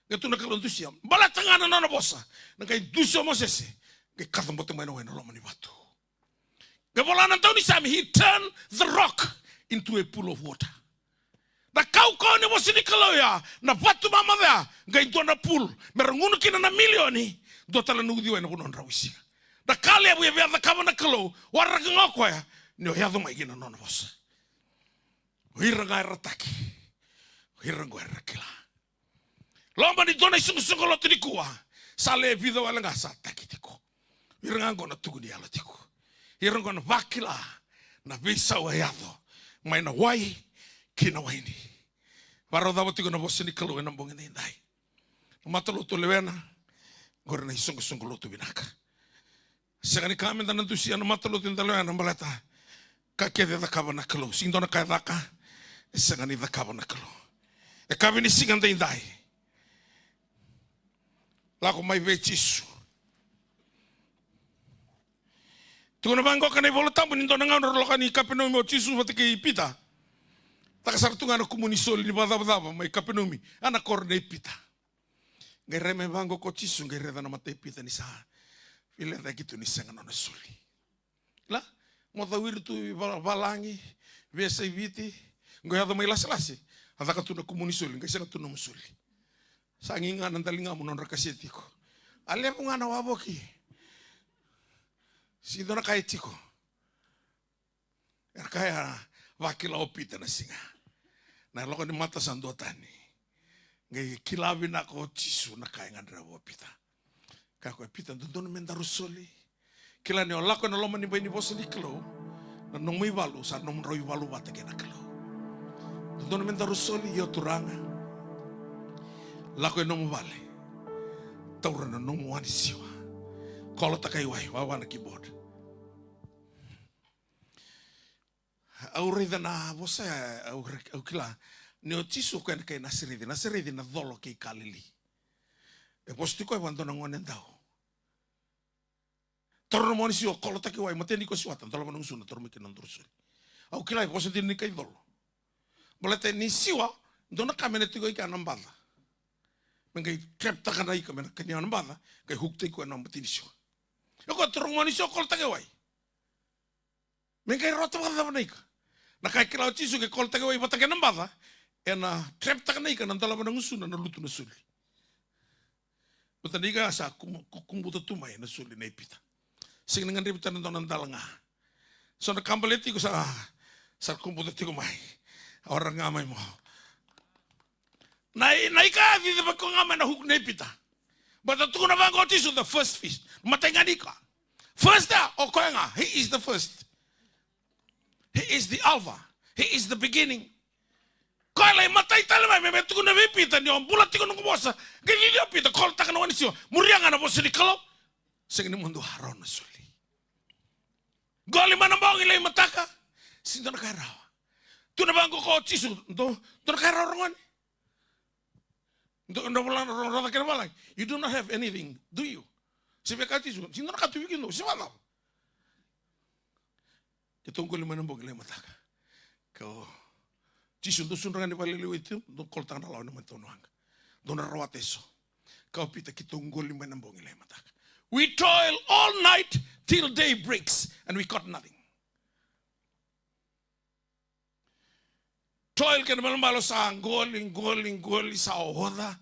Qai tukuna na Kalou, dusia. Baleta ga na nona vosa, na qai dusia o Mosese, qai kacabote mai na wai na loma ni vatu. Qai vola na daunisame, he turned the rock into a pool of water. Na kaukauwa ni vosa ni Kalou ya, na vatu mamaca ya, qai dua na pool, me ra gunu kina na milioni, dua tale na uciwai ena vanua drau i siga. Na ka levu e via cakava na Kalou, waraka ga o koya ni o yaco mai kina nona vosa. O ira ga era taki, o ira qo era kila. Loma ni dua na isoqosoqo lotu nikua, sa le vica wale ga sa taki tiko. Ira ga qo na tuku ni yalo tiko. Ira qo na vakila na veisau e yaco mai na wai ki na waini. Varau cava tiko na vosa ni Kalou ena bogi nidai. Na matalotu lewena, qori na isoqosoqo lotu vinaka. Sega ni ka meda na dusia na matalotu eda lewena baleta ka kece e cakava na Kalou. Sega ni dua na ka e caka e sega ni cakava na Kalou. E kavi ni siga daidai. Lako mai vei Jisu. Tukuna vaqo ka na iVola Tabu ni dua na gauna rau lako yani i Kapenaumi o Jisu vata kei Pita. Taka sara tu ga na kumu ni soli ni vakacavacava mai Kapenaumi, a na koro nei Pita. Qai rai mai vaqo ko Jisu, qai raica na mata i Pita ni sa vilecaki tu ni sega nona soli. La, mo cawiri tu i va-, valagi, veiyasai Viti, qo yaco mai lasilasi, a caka tu na kumu ni soli, qai sega tu nomu soli. Sa gi ga na daligamu nodra kaseti iko. A levu ga na wavoki. Sega ni dua na ka e tiko. Era kaya, vakila o Pita na siga. Na lako ni mata sa duatani. Qai kila vinaka o Jisu na ka e gadreva o Pita. Kaya ko Pita, dodonu me daru soli. Kila ni o lako ena loma ni bai ni vosa ni Kalou, na nomu ivalu sa nomudrau ivalu vata kei na Kalou. Dodonu me daru soli, io Turaga. Lako e nomu vale. Taura na nomu wa ni siwa. Kolotaka i wai, wawa na keyboard. Au raica na vosa ya, au ra-, au kila ni o Jisu o koya na kai Nasareci, Nasareci na colo kei Kalili. E vosa tiko e va dua na gone dau. Taura na mo ni siwa, kolotaki wai, matai ni ko siwata, dolava na gusuna, taura mai kina na duru soli. Au kila e vosa dina ni kai colo. Baleta ni siwa, dua na ka me na tiko i kea na baca. Me qai trap taka na ika, me na kania na baca, qai hook taki koya na bati ni siwa. E koya taura na mo ni siwa, kolotaki wai. Me qai rawata vakacava na ika? Na ka e kila o Jisu, ke kolotaki wai vata kei na baca, ena trap taka na ika, na dolava na gusuna, na lutu na soli. Baleta na ika sa kumu-, ku-, kubuta tu mai na soli nei Pita. Sega ni gadrevi tale na dua na dala ga. So na ka baleti iko sa, sa kubuta tiko mai. A ora ga mai mo. Na i-, na ika a cici vaka ga mai na hook nei Pita. Baleta tukuna vaqo o Jisu, the first fish. Matai ga ni ika. First ya, o koya ga, he is the first. He is the Alpha. He is the beginning. Koya e lai matai tale mai me, me tukuna vei Pita ni o bula tiko noqu vosa. Qai cici o Pita, kolotaka na wai ni siwa. Muria ga na vosa ni Kalou. Sega ni mudu a rawa na soli. Qoli mai na bogi, lai mataka. Sega ni dua na ka e rawa. Tukuna vaqo o Jisu, dua, dua na ka e rawa, ragone. Dua, dua vola na ro-, roca kena valagi. You do not have anything, do you? Se via kaya o Jisu, sega ni dua na ka tu vei kemudou, se vakacava? Keitou qoli mai na bogi, lai mataka. Ka o Jisu, dou sudra ga ni valelewe tu, dou kolotaka na lawa ena matau ni waqa. Dou na rawata eso. Ka o Pita, keitou qoli mai na bogi, lai mataka. We toil all night till day breaks and we caught nothing. Toil kena malumalumu, sa qoli, qoli, qoli, sa oca.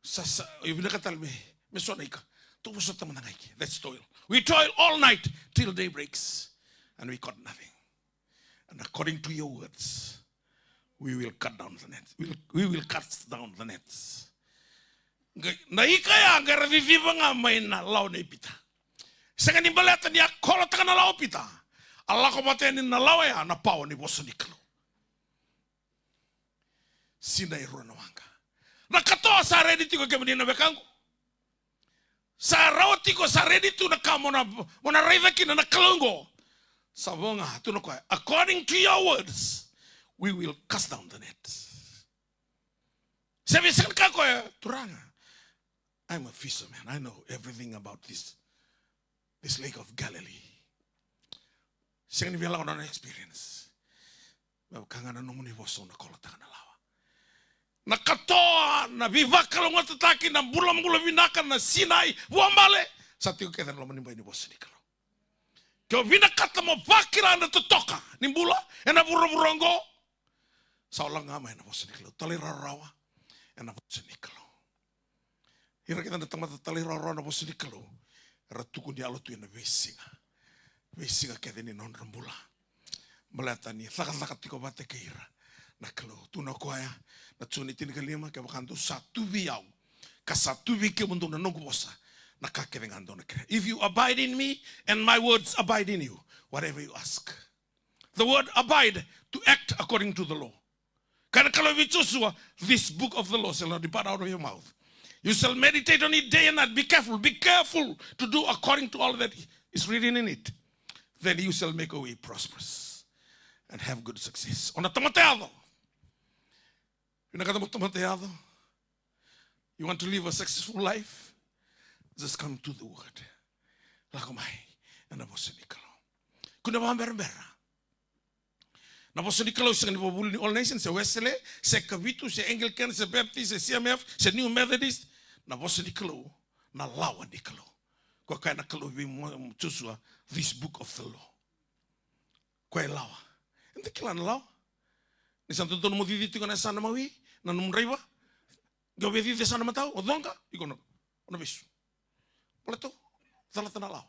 Sa, sa, io, vinakata tale me, me so na ika. Tou vosota mada ga i ke. That's toil. We toil all night till day breaks, and we caught nothing. And according to your words, we will cut down the nets. We'll, we will cast down the nets. Qai, na ika ya qai ra ciciva ga mai na lawa nei Pita. Sega ni baleta ni a kolotaka na lawa o Pita. A lako vata yani na lawa ya na pawa ni vosa ni Kalou. Sinai rua na waqa. Na katoa sa redi tiko, kemuni na wekaqu. Sa rawa tiko, sa redi tu na ka mo na, mo na raica kina na Kalou oqo. Sa vo ga, tukuna o koya, according to your words, we will cast down the net. Se vei sega ni kaya o koya, Turaga, I'm a fisherman. I know everything about this, this Lake of Galilee. Sega ni via lako na nona experience. Me vaka ga na nomuni vosa, au na kolotaka na lawa. Na katoa, na veivakalougatataki, na bulabula vinaka, na sinai, vuabale, sa tiko kece ena loma ni bai ni vosa ni Kalou. Ke o vinakata mo vakila na totoka ni bula ena vuravura oqo, sa o lako ga mai na vosa ni Kalou. Talairawarawa ena vosa ni Kalou. Ira kece na tamata talairawarawa na vosa ni Kalou, era tukuni yalo tu ena veisiga. Veisiga kece ni nodra bula. Baleta ni cakacaka tiko vata kei ira na Kalou. Tukuna o koya, na Joni tinikalima, kevaka dou sa tu vei au, ka sa tu vei kemudou na noqu vosa, na ka kece ga dou na kerea. If you abide in me and my words abide in you, whatever you ask. The word abide, to act according to the law. Kaya na Kalou vei Josua, this book of the law shall not depart out of your mouth. You shall meditate on it day and night. Be careful, be careful to do according to all that is written in it. Then you shall make your way prosperous and have good success. O na tamata yaco. Vinakata mo tamata yaco. You want to live a successful life? Just come to the word. Lako mai ena vosa ni Kalou. Kua ni vakaberabera. Na vosa ni Kalou sega ni vakavuli ni All Nations, se Wesley, se Kavitu, se Anglican, se Baptist, se C M F, se New Methodist. Na vosa ni Kalou, na lawa ni Kalou. Koya kaya na Kalou vei Mo-, Josua, this book of the law. Koya e lawa. Eda kila na lawa. Ni sa dodonu mo cici tiko na yasana mawi, na nomu draiva. Qai o via cici yasana matau, o coqa, iko na, o na vesu. Baleta o calata na lawa.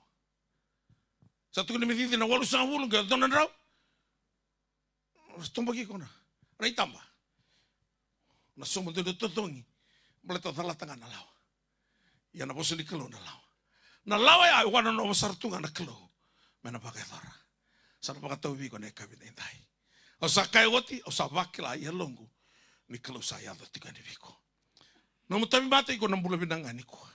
Sa tukuni me cici na walusagavulu, qai o dua na drau. Tobaki iko na, na itaba. Na sobu dua na totogi. Baleta o calata ga na lawa. Ia na vosa ni Kalou na lawa. Na lawa ya e wanonova sara tu ga na Kalou me na vakayacora. Sa na vakatau vei iko na yakavi edaidai. Au sa kaya oti, au sa vakila e yaloqu ni Kalou sa yaco tiko yani vei iko. Nomu tauvimate, iko na bula vinaka ga nikua.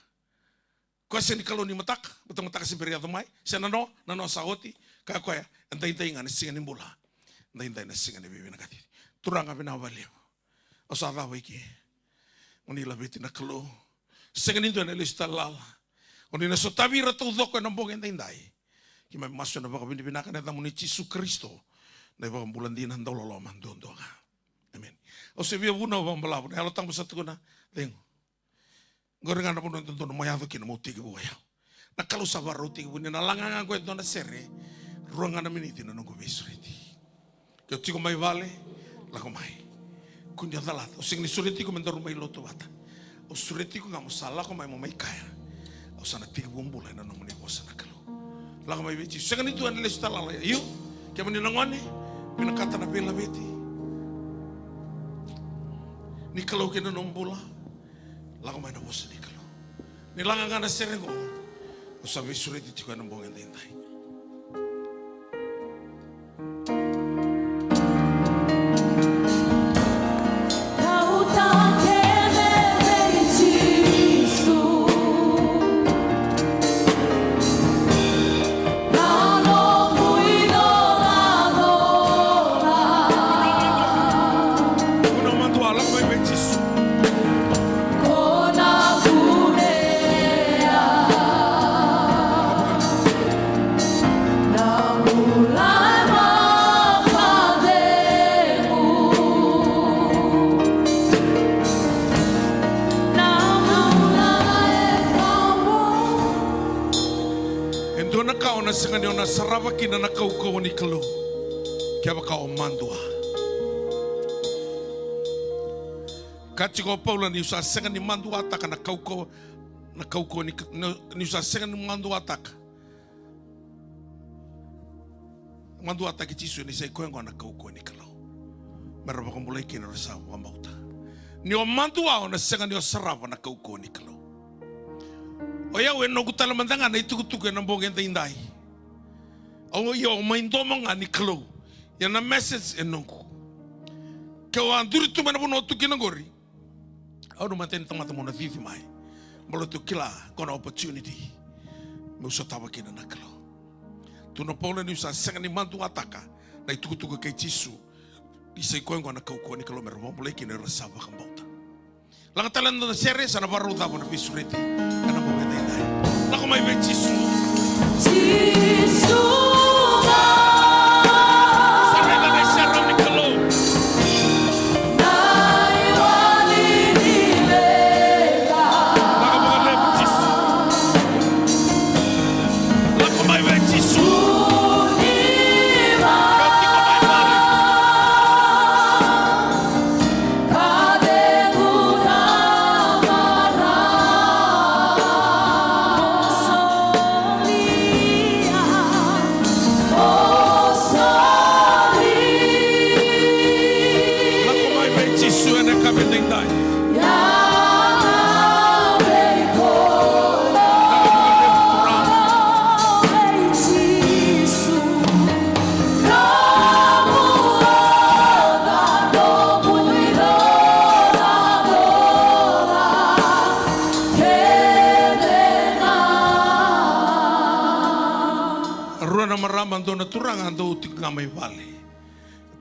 Koya sega ni Kalou ni mataka, mataka se bera ni yaco mai, se nanoa, nanoa sa oti, kaya o koya, edaidai ga na siga ni bula, edaidai na siga ni veivinakati. Turaga, vinaka vakalevu. Au sa cava i ke. O ni laveti na Kalou. Sega ni dua ena lesu tale lala. O ni na sotavi ira taucoko ena bogi edaidai. Keimami masu ena vakavinavinaka ena yacamuni Jisu Karisito, na iVakabula dina, dauloloma duadua ga. Emeni. Au se via vunau vakabalavu, na Yalo Tabu sa tukuna, cegu. Qori ga na vanua dodonu mo yaco kina mo tekivu o yau. Na Kalou sa vakarau tekivu, ni na laga ga qo e dua na sere, rua ga na miniti na noqu veisureti. Ke o tiko mai vale, lako mai. Kua ni o calata. Au sega ni sureti iko me daru mai lotu vata. Au sureti iko ga mo sa lako mai mo mai kaya, au sa na tekivu bula ena nomuni vosa na Kalou. Lako mai vei Jisu. Sega ni dua ena lesu tale lala. Io, kemuni na gone, vinakata na veilaveti ni Kalou kei na nomu bula. Lako mai na vosa ni Kalou. Ni laga ga na sere qo, au sa veisureti tiko ena bogi edaidai. sarava kina na kaukauwa ni Kalou kevaka o madua. Kaya tiko o Paula niu sa sega ni maduataka na kaukauwa, na kaukauwa ni, ni, niu sa sega ni maduataka, maduataki Jisu, ni sa i koya oqo na kaukauwa ni Kalou. Me ra vakabulai kina era sa vakabauta. Ni o madua o na sega ni o sarava na kaukauwa ni Kalou. O yau e noqu tale mada ga na itukutuku ena bogi edaidai. Au ia o mai domo ga ni Kalou. Ia na message e noqu. Ke au a duri tu mai na vanua au tu kina oqori, au na mateni tamata meu na cici mai. Baleta au kila qo na opportunity meu sotava kina na Kalou. Tukuna o Paula niu sa sega ni maduataka na itukutuku kei Jisu, ni sa i koya oqo na kaukauwa ni Kalou, me ra vakabulai kina era sa vakabauta. Laga tale e dua na sere, sa na vakarau cava na veisureti ena bogi edaidai. Lako mai vei Jisu. Jisu ga. Sa raica na iserau ni Kalou. Na iwali ni leqa. Lako vakalevu Jisu. Lako mai vei Jisu. Ni va. Lako mai vale. Lako mai vei Jisu ena yakavi edaidai. Rua na marama, dua na turaga, dou tiko ga mai vale.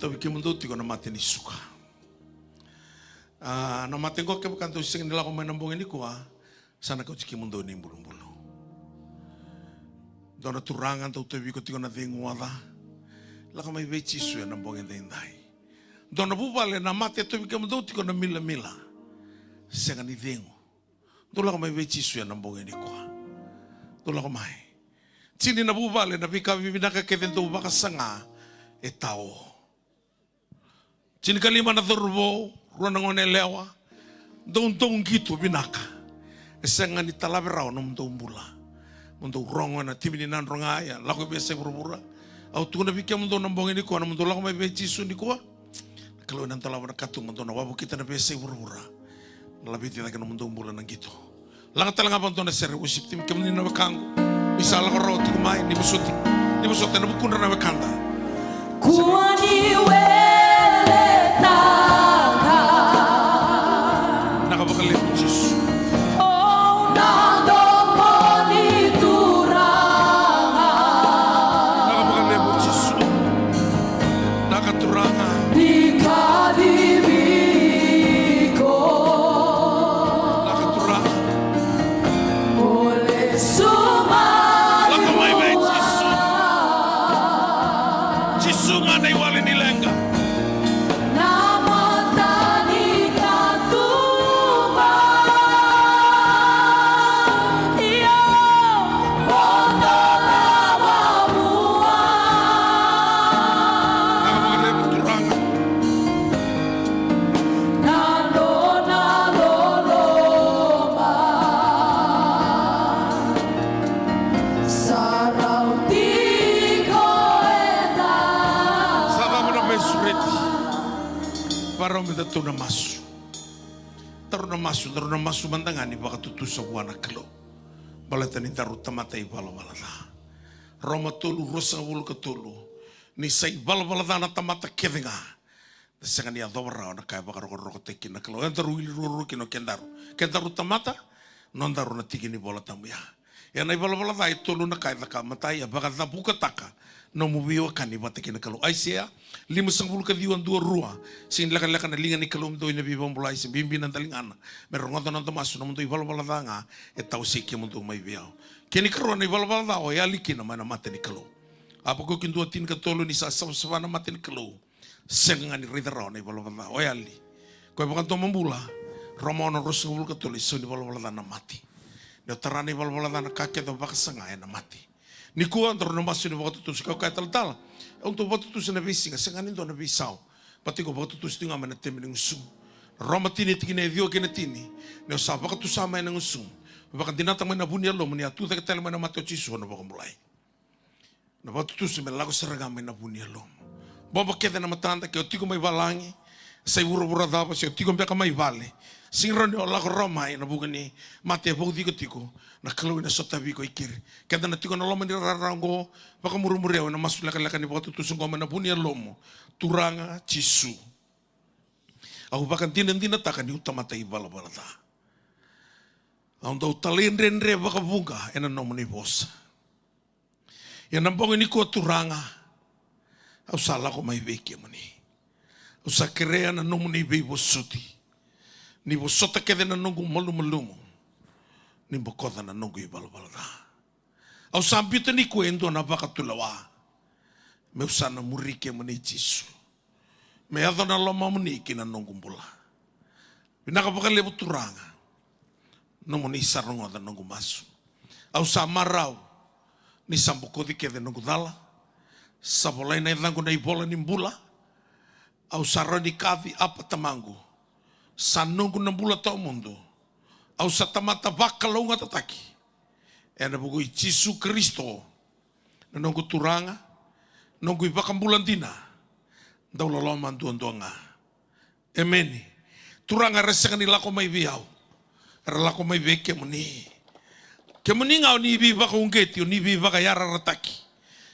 Tauvi kemudou tiko na mate ni suka. A, na mate qo kevaka dou sega ni lako mai na bogi nikua, sa na kauti kemudou na ibulubulu. Dua na turaga, dou tauvi iko tiko na cegu oca. Lako mai vei Jisu ena bogi edaidai. Dua na vuvale, na mate e tauvi kemudou tiko na milamila. Sega ni cegu. Dou lako mai vei Jisu ena bogi nikua. Dou lako mai. Tini na vuvale, na veika vivinaka kece dou vakasaga e tao. Tinikalima na cauravou, rua na gone yalewa. Dou, dou qito vinaka. E sega ni talave rawa nomudou bula. Mo dou rogo ena timi ni Nadroga, ia lako i veiyasai vuravura. Au tukuna vei kemudou na bogi nikua, nomudou lako mai vei Jisu nikua, na Kalou ena dolava na katuba, dou na wavokita na veiyasai vuravura. Na laveti cake nomudou bula na qito. Laga tale ga vakadua na sere, worship team, kemuni na wekaqu. Ni sa lako rawa tiko mai, ni vosoti, ni vosota ena vukudra na wekada. Kua ni weletaka. Vinaka vakalevu Jisu. O na domo ni Turaga. Vinaka vakalevu Jisu. Vinaka Turaga. Ni kacivi iko. Vinaka Turaga. Mo lesu mai. Lako mai vei Jisu. Jisu ga na iwali ni leqa. Na mata ni katuba. Io, o dolava vua. Vinaka vakalevu Turaga. Na nona loloma sa rau tiko e dua. Sa cava na veisureti? Varau me datou na masu. Daru na masu, daru na masu mada ga ni vakatutusa vua na Kalou. Baleta ni daru tamata ivalavala ca. Roma tolu, ruasagavulu ka tolu. Ni sa ivalavala ca na tamata kece ga. Da sega ni yacova rawa na ka e vakarokorokotaki kina na Kalou. E daru wili ruarua kina o kedaru. Kedaru tamata, nodaru na tiki ni Vola Tabu ya. Ia na ivalavala ca e tolu na ka e caka. Matai, e vakacavukataka nomu veiwekani vata kei na Kalou. Aisea limasagavulu ka ciwa, dua, rua. Sega ni lekaleka na liga ni Kalou me dou na veivakabulai se bibi na daligana. Me rogoca na noda masu, nomudou ivalavala ca ga e tawasei kemudou mai vei au. Kena ikarua, na ivalavala ca o yali kina mai na mata ni Kalou. Apakuki dua, tinikatolu, ni sa savasava na mata ni Kalou. Sega ga ni raica rawa na ivalavala ca, o yali. Ko e vakadomobula, Roma ono, ruasagavulu ka tolu, e sau ni valavala ca na mate. Ni o tara na ivalavala ca, na ka kece o vakasaga ena mate. Nikua daru na masu ni vakatutusa, kau kaya talatala, au dau vakatutusa na veisiga, sega ni dua na veisau. Baleta iko vakatutusa tiko ga mai na tebe ni gusu. Roma tini, tikina e ciwa kei na tini. Ni o sa vakatusa mai na gusu, vakadinata mai na vu ni yalomu ni a tucake tale mai na mate o Jisu, o na vakabulai. Na vakatutusa me lako sara ga mai na vu ni yalomu. Bobo kece na matada, ke o tiko mai valagi, sa i vuravura cava, se o tiko beka mai vale, sega ni rawa ni o lako rawa mai ena vuku ni mate e vauci iko tiko. Na Kalou ena sotavi iko i keri. Keda na tiko ena loma ni rara oqo, vakamurimuri au ena masu lekaleka ni vakatutusa oqo mai na vu ni yalomu. Turaga Jisu, au vakadinadinataka niu tamata ivalavala ca. Au dau talaidredre vakavuqa ena nomuni vosa. Ia na bogi nikua Turaga, au sa lako mai vei kemuni. Au sa kerea na nomuni veivosoti. Ni vosota kece na noqu malumalumu. Ni bokoca na noqu ivalavala ca. Au sa biuta nikua e dua na vakatulewa. Meu sa na muri kemuni Jisu. Me yaco na lomamuni ki na noqu bula. Vinaka vakalevu Turaga. Nomuni sa rogoca noqu masu. Au sa marau ni sa bokoci kece noqu cala. Sa volai na yacaqu na ivola ni bula. Au sa rawa ni kaci Apa Tamaqu. Sa noqu na bula tawamudu. Au sa tamata vakalougatataki. Ena vuku i Jisu Karisito, na noqu Turaga, noqu iVakabula dina, dau loloma duadua ga. Emeni. Turaga, era sega ni lako mai vei au, era lako mai vei kemuni. Kemuni ga o ni veivakauqeti, o ni veivakayarayarataki.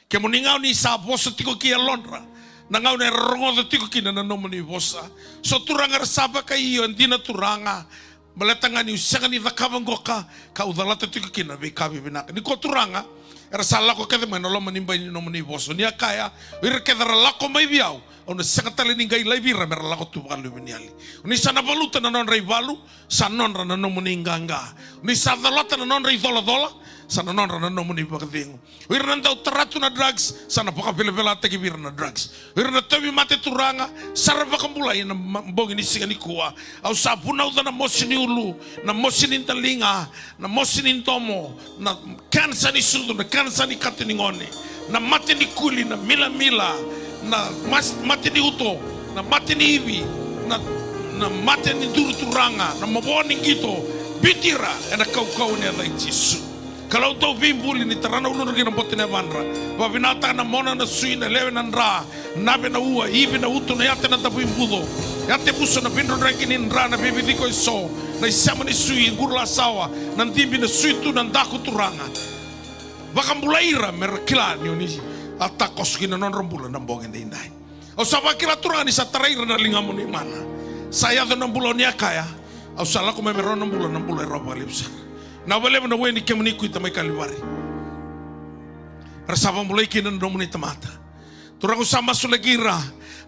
Kemuni ga o ni sa vosa tiko ki yalodra na gauna era rogoca tiko kina na nomuni vosa. So Turaga, era sa vakaio, e dina Turaga. Baleta ga niu sega ni cakava qoka, kau calata tiko kina na veika vivinaka. Nikua Turaga, era sa lako kece mai na loma ni bai ni nomuni vosa. O ni a kaya, o ira kece era lako mai vei au, au na sega tale ni qai laivi ira me ra lako tu vakaluveniyali. O ni sa na valuta na nodra ivalu, sa nodra na nomuni qaqa. O ni sa calata na nodra icolacola, sa na nodra na nomuni vakacegu. O ira na dau tara tu na drugs, sa na vakavelavelataki vei ira na drugs. O ira na tauvimate Turaga, sa ra vakabulai ena ma-, bogi ni siga nikua. Au sa vunauca na mosi ni ulu, na mosi ni daliga, na mosi ni domo, na kenisa ni sucu, na kenisa ni katonigone, na mate ni kuli, na milamila, na mas-, mate ni uto, na mate ni ivi, na, na mate ni duru Turaga, na mavoa ni qito, biuti ira ena kaukauwa ni yaca i Jisu. Kalou dauveibuli, ni tara na uludra ki na boto ni yavadra. Vakavinakataka na mona, na sui, na lewe, na dra, na nave, na ua, ivi, na uto, na yate, na davuibuco, yate vuso, na veidrodroyaki ni dra, na veiviciko eso, na isema ni sui, qurulasawa, na dibi, na suitu, na daku Turaga. Vakabulai ira me ra kila ni o ni a takoso ki na nodra bula na bogi edaidai. Au sa vakila Turaga ni sa tarai ira na ligamuni mana. Sa yaco na bula o ni a kaya. Au sa lako mai me rawa na bula, na bula e rawa vakalevu sara. Vinaka vakalevu na we ni kemuni kuita mai Kalivari. Era sa vakabulai kina na nomuni tamata. Turaga, au sa masulaki ira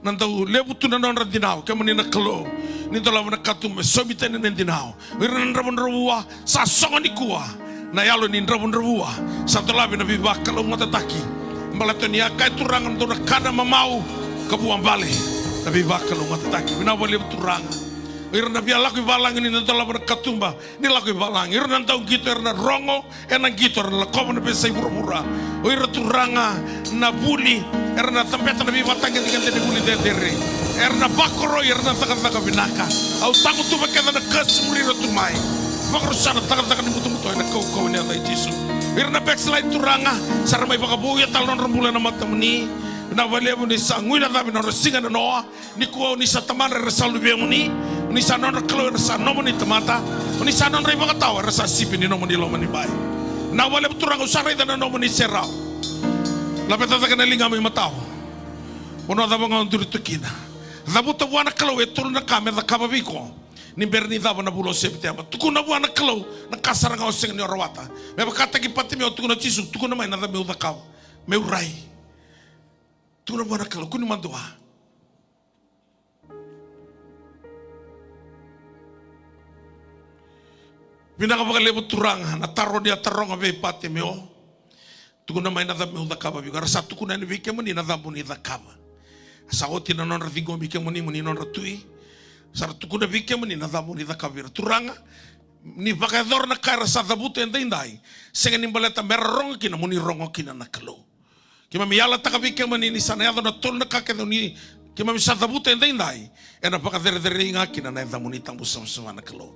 na dau levu tu na nodra dinau, kemuni na Kalou. Ni dolava na katuba me saumi tani na dinau. O ira na dravudravua, sa sogo nikua na yalo ni dravudravua. Sa dolavi na veivakalougatataki. Baleta ni a kaya Turaga, na dau na kana mamau ka vuabale na veivakalougatataki. Vinaka vakalevu Turaga. O ira na via lako i valagi ni na dolava na katuba, ni lako i valagi. O ira na dauqito, era na rogo ena qito, era na lakova na veiyasai vuravura. O ira Turaga na vuli, era na cabeta na veivakatagedegede ni vuli cecere. Era na vakoroi, era na cakacaka vinaka. Au tagutuva kece na curse, muri ira tu mai. Vakarusa na cakacaka ni butobuto ena kaukauwa ni yaca i Jisu. O ira na backslide Turaga, sa ra mai vakavouya tale na nodra bula ena matamuni. Vinaka vakalevu ni sa guilecavi na nodra siga ena noa. Nikua o ni sa tamadra, era sa luvemuni. O ni sa nodra Kalou, era sa nomuni tamata. O ni sa nodra ivakatawa, era sa sipi ni nomuni loma ni bai. Vinaka vakalevu Turaga, au sa raica na nomuni serau. Laveta cake na ligamu i matau. Vanua cava ga o duri tu kina. Cavuta vua na Kalou e tolu na ka me cakava vei iko ni bera ni cava na vula o Sepiteba. Tukuna vua na Kalou na ka sara ga o sega ni o rawata. Me vakataki Patimeo, tukuna o Jisu, tukuna mai na cava meu cakava. Meu rai. Tukuna vua na Kalou, kua ni madua. Vinaka vakalevu Turaga, na taro ni a taroga vei Patimeo. Tukuna mai na cava meu cakava vei iko. Era sa tukuna yani vei kemuni na cava mo ni cakava. Sa oti na nodra ciqomi kemuni mo ni nodra tui. Sa ra tukuna vei kemuni na cava mo ni cakava vei ira. Turaga, Ni vakayacora na ka era sa cavuta edaidai, sega ni baleta me ra rogo kina, mo ni rogo kina na Kalou. Keimami yalataka vei kemuni ni sa na yaco na tolu na ka kece ni keimami sa cavuta edaidai, ena vakacerecerei ga kina na yacamuni tabu savasava na Kalou.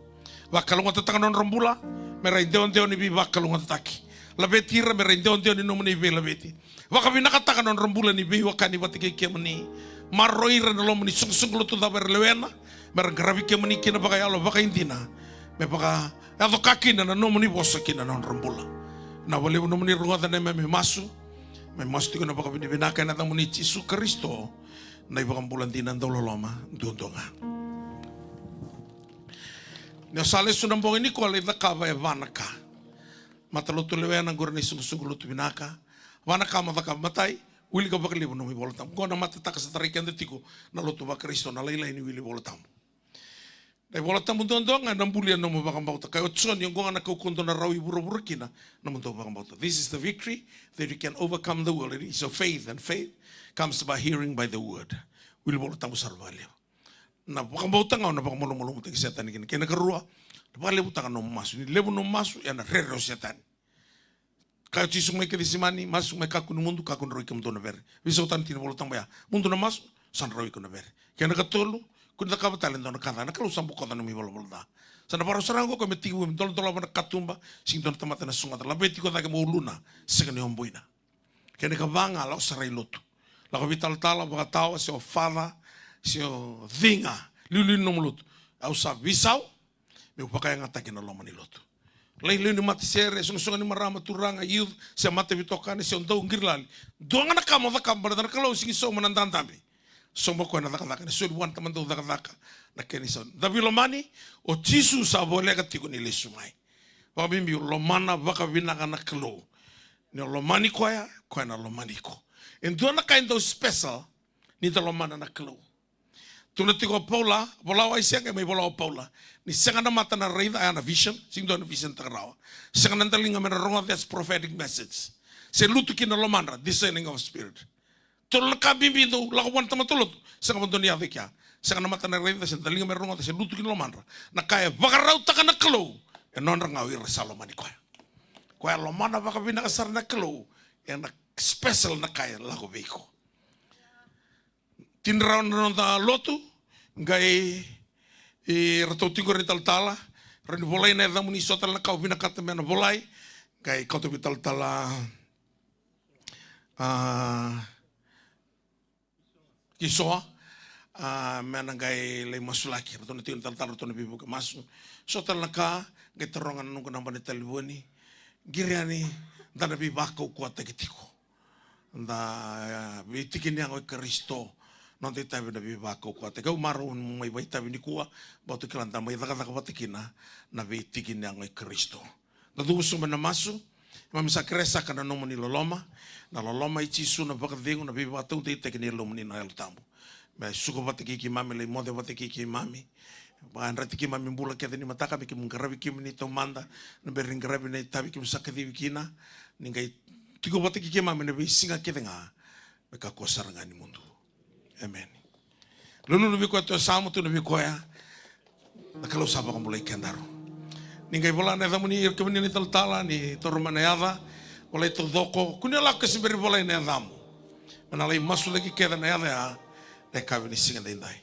Vakalougatataka na nodra bula me ra idewadewa ni veivakalougatataki. Laveti ira me ra idewadewa ni nomuni veilaveti. Vakavinakataka na nodra bula ni veiwekani vata kei kemuni. Maroroi ira ena loma ni soqosoqo lotu cava era lewena, me ra qaravi kemuni kina vakayalo vakaidina, me vakayaco ka kina na nomuni vosa kina nodra bula. Na vakalevu nomuni rogoca na neimami masu. Mai masu tiko na vakavinavinaka ena yacamuni Jisu Karisito, na iVakabula dina dauloloma duadua ga. Ni o sa lesu na bogi nikua, lai cakava e va na ka. Matalotu lewena, qori na isoqosoqo lotu vinaka. Va na ka mo cakava. Matai, wilika vakalevu nomu iVola Tabu. Qo na matataka sa tarai keda tiko na lotu vaKarisito, na lailai ni wili iVola Tabu. Na iVola Tabu duadua ga ena bulia nomu vakabauta. Kaya o Joni, oqo ga na kaukauwa dou na rawa i vuravura kina, nomudou vakabauta. This is the victory, that you can overcome the world. It is your faith, and faith comes by hearing by the word. Wili iVola Tabu sara vakalevu. Na vakabauta ga o na vakamalumalumutaki Setani kina. Kei na karua, na vakalevutaka nomu masu. Ni levu nomu masu, ena rere o Setani. Kaya o Jisu mai Kecisemani, masu mai, kakua ni mudu, kakua ni rawa i kemudou na vere. Veisau tani tini iVola Tabu ya, mudu na masu, sa na rawa i kemudou na vere. Kei na katolu, kua ni cakava tale e dua na ka ca, na Kalou sa bokoca nomu ivalavala ca. Sa na vakarau sara ga o koya me tekivu me doladolava na katuba, sega ni dua na tamata ena sogota. Laveti iko cake mo uluna, sega ni o buina. Kei na ikava ga, lako sara i lotu. Lako veitalatala, vakatawa, se o father, se o cei ga. Liuliu ni nomu lotu. Au sa veisau meu vakayagataki na loma ni lotu. Lai lewe ni matasere, soqosoqo ni marama, turaga, youth, se mataveitokani, se o dau qirilali. Dua ga na ka mo cakava baleta na Kalou sega ni sauma na dadabe. Sauma o koya na cakacaka, ni soli vua na Tamadau cakacaka na kena isau. Da veilomani, o Jisu sa voleka tiko ni lesu mai. Vakabibi, lomana vakavinaka na Kalou. Ni o lomani koya, koya na lomani iko. E dua na ka e dau special ni da lomana na Kalou. Tukuna tiko o Paula, vola o Aisea qai mai vola o Paula. Ni sega na mata na raica, ya na vision, sega ni dua na vision taka rawa. Sega na daliga me na rogoca, that's prophetic message. Se lutu ki na lomadra, discerning of spirit. Tolu na ka bibi dau lako vua na tamata lotu, sega vakadua ni yaco i kea. Sega na mata na raica, se daliga me rogoca, se lutu ki na lomadra. Na ka e vakarautaka na Kalou, e nodra ga o ira sa lomani koya. Koya lomana vakavinaka sara na Kalou, ena special na ka e lako vei iko. Tini rawa na noda lotu, qai, e, ratou tiko qori na italatala, rawa ni volai na yacamuni, so tale na ka o vinakata me na volai, qai kauta vei talatala, a, Kisoa, a, me na qai lai masulaki, ratou na tiko na talatala, ratou na veivuke masu. So tale na ka, qai taroga na noqu naba ni talevoni, qiri yani, da na veivakaukauwataki tiko. Da, e, veitiki ni yago i Karisito, noda itavi na veivakaukauwataki. Au marau mo mai vakaitavi nikua, baleta au kila da mai cakacaka vata kina na veitiki ni yago i Karisito. Da cuva sobu ena masu. Keimami sa kerea saka na nomuni loloma, na loloma i Jisu, na vakacegu, na veivakataudeitaki ni Yalomuni na Yalo Tabu, me suka vata kei keimami, lai moce vata kei keimami. Vakayadrati keimami bula kece ni mataka, me keimami qaravi kemuni taumada, na bera ni qaravi na itavi keimami sa kacivi kina, ni qai tiko vata kei keimami na veisiga kece ga, me kakua sara ga ni mudu. Emeni. Lululu vei koya tu e yasamu, tukuna vei koya, na Kalou sa vakabulai kedaru. Ni qai vola na yacamuni, ira kemuni na italatala, ni taura mai na yaca, volai taucoko, kua ni lako ke se bera ni volai na yacamu. Me na lai masulaki kece na yaca ya, na yakavi ni siga daidai.